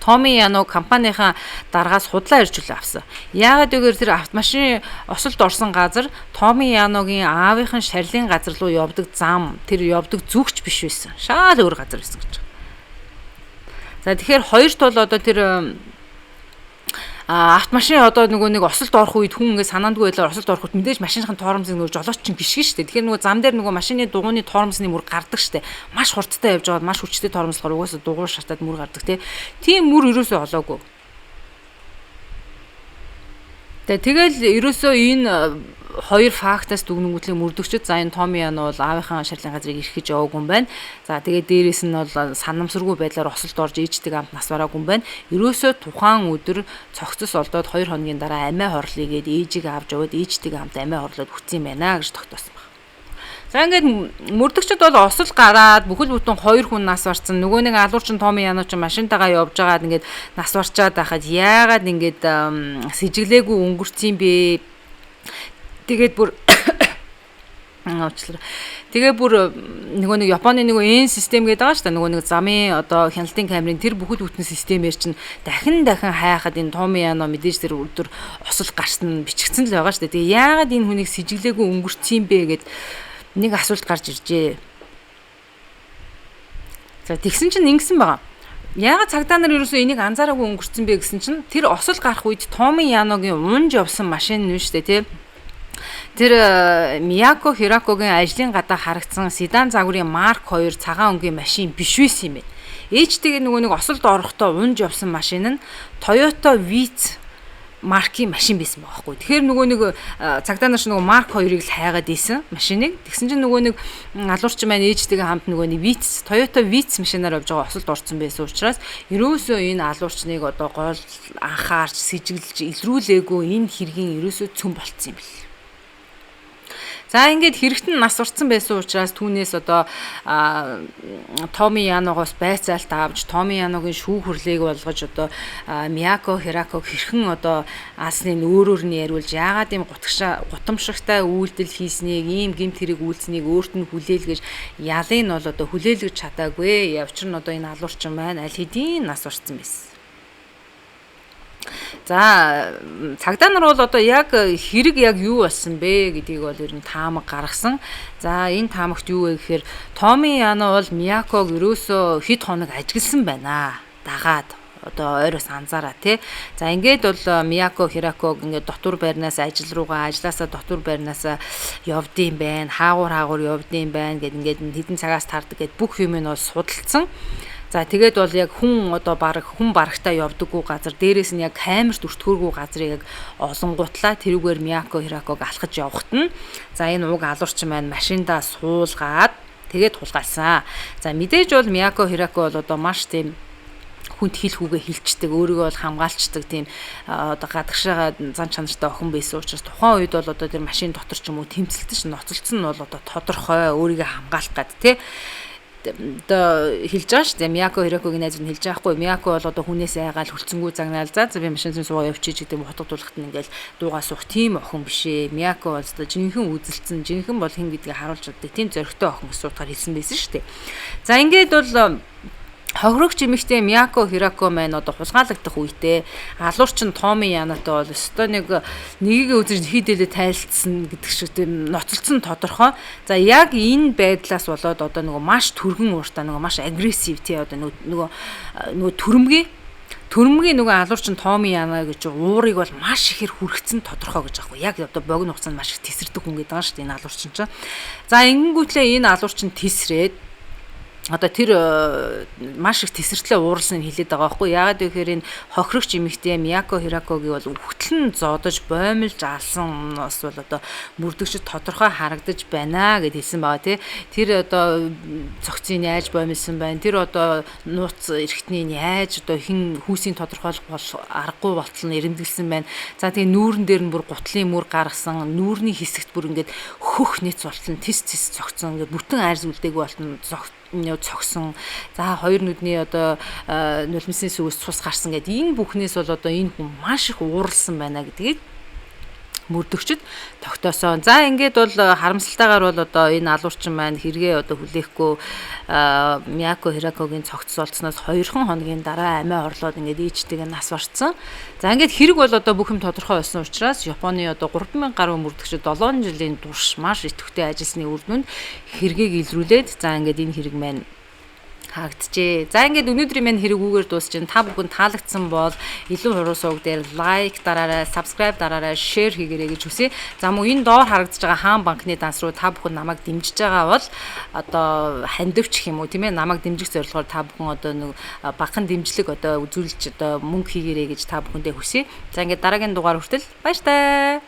Томи Яно компанийнхаа даргаас худлаа ирж хүлээ авсан. Яагаад гэвэл тэр автомашин осолд орсон газар Томи Яногийн аавынхын шарлын газар руу явдаг зам, тэр явдаг зүгч биш байсан. Шал өөр газар байсан гэж. За тэгэхээр хоёр тул одоо тэр автомашин одоо нөгөө нэг осолд орох үед хүн ингээд санаандгүй байдлаар осолд орох үед мэдээж машиныхын тоормсыг нөгөө жолооч чинь гიშгэн штэ. Тэгэхээр нөгөө зам дээр нөгөө машины дугуйны тоормсны мөр гардаг штэ. Маш хурдтай явж байгаад маш хүчтэй тоормслохоор угаасаа дугуй шатаад мөр гардаг тий. Тийм мөр ерөөсөө олоогүй. Тэгэл ерөөсөө энэ хоёр фактаас дүгнэнгүүтлээ мөрдөгчд за энэ Томи Яно бол аавынхаа шарлын газрыг ирэх гэж яваагүй юм байна. За тэгээд дээрэс нь бол санамсаргүй байдлаар осолд орж ээжтэйг амт нас бараагүй юм байна. Ерөөсөө тухайн өдөр цогцос олдоод 2 хоногийн дараа амиа хорлоё гээд ээжийг авч яваад ээжтэйг амт амиа хорлоод үтсэн юм байна гэж тогтоосон баг. За ингээд мөрдөгчд бол осол гараад бүхэл бүтэн 2 хүн нас барсан. Нөгөө нэг алуурчин Томи Яно ч машинтайгаа явж байгаад ингээд нас барчаад байхад яагаад ингээд сэжиглээгүй өнгөрцөн юм бэ? Тэгээд бүр уучлаарай. Тэгээ бүр нөгөө нэг Японы нөгөө N систем гэдэг байгаа шүү дээ. Нөгөө нэг замын одоо хяналтын камерын тэр бүхэл бүтэн системээр чинь дахин дахин хайхад энэ Томи Яно мэдээж тэр өдөр осол гарсан бичигдсэн л байгаа шүү дээ. Тэгээ яагаад энэ хүнийг сэжиглээгүй өнгөрцөн юм бэ гэд нэг асуулт гарч иржээ. За тэгсэн чинь ингэсэн байгаа. Яагаад цагдаа нар ерөөсөө энийг анзаараагүй өнгөрцөн бэ гэсэн чинь тэр осол гарах үед Томи Яногийн унж явсан машин нь шүү дээ, тий. Тэр Мияко Хиракогийн ажлын гадаа харагдсан седан загварын Марк 2 цагаан өнгийн машин биш байсан юм байна. Ээжтэйгээ нөгөө нэг осолд орохдоо унж явсан машин нь Toyota Vitz маркийн машин байсан байгаа хгүй. Тэгэхээр нөгөө нэг цагдаа нар ч нөгөө Марк 2-ыг л хайгаад исэн машиныг. Тэгсэн чинь нөгөө нэг алуурчин маань ээжтэйгээ хамт нөгөө нэг Vitz, Toyota Vitz машинаар явж байгаа осолд орсон байсан учраас ерөөсөө энэ алуурчныг одоо гол анхаарч сэжиглэж илрүүлээгүй энэ хэргийн ерөөсөө цөм болцсон юм бэл. За ингээд хэрэгт нь нас уртсан байсан учраас түүнээс одоо Томи Яногоос байцаалт авч Томи Яногийн шүүх хурлыг болгож одоо Мияко Хираког хэрхэн одоо алсныг өөрөөр нь яриулж яагаад ийм гутамшигтай үйлдэл хийснийг ийм гэмт хэрэг үйлснийг өөрт нь хүлээлгэж ялыг нь бол одоо хүлээлгэж чадаагүй. Учир нь одоо энэ алуурчин маань аль хэдийн нас уртсан байсан. За цагдаа нар бол одоо яг хэрэг яг юу болсон бэ гэдгийг бол ер нь таамаг гаргасан. За энэ таамагт юу вэ гэхээр Томи Яно бол Мияког ерөөсөө хэд хоног ажигласан байна. Дагаад одоо ойроос анзаараа тий. За ингээд бол Мияко Хираког ингээд дотор байрнаас ажил руугаа ажилласаа дотор байрнаасаа явдсан байна. Хаагур явдсан байна гэд ингээд хэдэн цагаас таардаг гэд бүх юм нь бол судалсан. За тэгээд бол яг хүн одоо бараг хүн барагтаа явдаггүй газар дээрээс нь яг камерт өртгөөргүй газрыг яг олонгуутлаа тэрүүгээр Мияко Хираког алхаж явахт нь за энэ уг алуурчин маань машиндаа суулгаад тэгээд хулгайлсан. За мэдээж бол Мияко Хирако бол одоо маш тийм хүнд хэл хүүгээ хилчдэг, өөрийгөө бол хамгаалцдаг тийм одоо гадагшаага зан чанартай охин байсан учраас тухайн үед бол одоо тэр машин дотор ч юм уу тэмцэлтэж ноцолцсон нь бол одоо тодорхой өөрийгөө хамгаалах гад тий одоо хэлж байгаа шүү дээ. Мияко Хиракогийн найз нь хэлж байгаа хгүй. Мияко бол одоо хүнээс айгаал хүлцэнгүй загнаал за би машин зүүн суугаа явчих гэдэг юм утга дуулахт нь ингээл дуугаа суух тийм охин биш ээ. Мияко бол одоо жинхэнэ үзэлцэн, жинхэнэ бол хэн гэдгийг харуулж чаддаг тийм зоригтой охин гэсэн утгаар хэлсэн байсан шүү дээ. За ингээд бол хохирогч эмэгтэй Мияко Хирако маань одоо хулгайлагдах үедээ алуурчин Томи Янатай бол өстой нэгийг үзэж хидэлээ тайлцсан гэдэг шиг тийм ноцолцсон тодорхой. За яг энэ байдлаас болоод одоо нөгөө маш түргэн ууртаа нөгөө маш агрессив тий одоо нөгөө төрөмгийн нөгөө алуурчин Томи Яна гэж уурыг бол маш ихээр хүргэцэн тодорхой гэж аахгүй. Яг одоо богино хугацаанд маш их тесэрдэг хүн гэдэг байгаа шүү дээ энэ алуурчин чинь. За ингэнгүүтлээ энэ алуурчин тесрээд одоо тэр маш их тесэртлээ ууралсныг хэлээд байгаа байхгүй. Яагаад гэхээр энэ хохирогч эмэгтэй Мияко Хиракогийн бол үхтэл нь зодож боомлж алсан нас бол одоо мөрдөгчд тодорхой харагдаж байна гэд хэлсэн байгаа тий. Тэр одоо цогцыг яаж боомлсон байна. Тэр одоо нууц эрхтнийг яаж одоо хэн хүүсийн тодорхойлох бол аргагүй болтол нь эрэмдэглэсэн байна. За тэгээ нүүрэн дээр нь бүр гутлын мөр гаргасан. Нүүрний хэсэгт бүр ингээд хөх нэц болтол нь тис тис цогцсон. Ингээд бүтэн айрс үлдээгүй болтол нь цогсон. За хоёр нүдний одоо нулимсны сүгээс цус гарсан гэдэг энэ бүхнээс бол одоо энэ хүн маш их ууралсан байна гэдгийг мөрдөгчд тогтоосон. За ингээд бол харамсалтайгаар бол одоо энэ алуурчин маань хэрэгээ одоо хүлээхгүй Мияко Хиракогийн цогцос олдсноос 2 хоногийн дараа амиа орлоод ингээд ээжтэйгээ нас барцсан. За ингээд хэрэг бол одоо бүх юм тодорхой болсон учраас Японы одоо 3000 гаруй мөрдөгчд 7 жилийн турш маш идэвхтэй ажилласны үр дүнд хэргийг илрүүлээд за ингээд энэ хэрэг маань хаагдчихэ. За ингээд өнөөдрийн минь хэрэг үүгээр дуусч байна. Та бүхэн таалагдсан бол илүү хуруу сувг дээр лайк дараарай, subscribe дараарай, share хийгээрэй гэж хүсье. За мөн энэ доор харагдаж байгаа хаан банкны данс руу та бүхэн намайг дэмжиж байгаа бол одоо хандивч гэх юм уу тийм ээ намайг дэмжих зорилгоор та бүхэн одоо нэг багахан дэмжлэг одоо үзүүлж одоо мөнгө хийгээрэй гэж та бүхэндээ хүсье. За ингээд дараагийн дугаар хүртэл баяртай.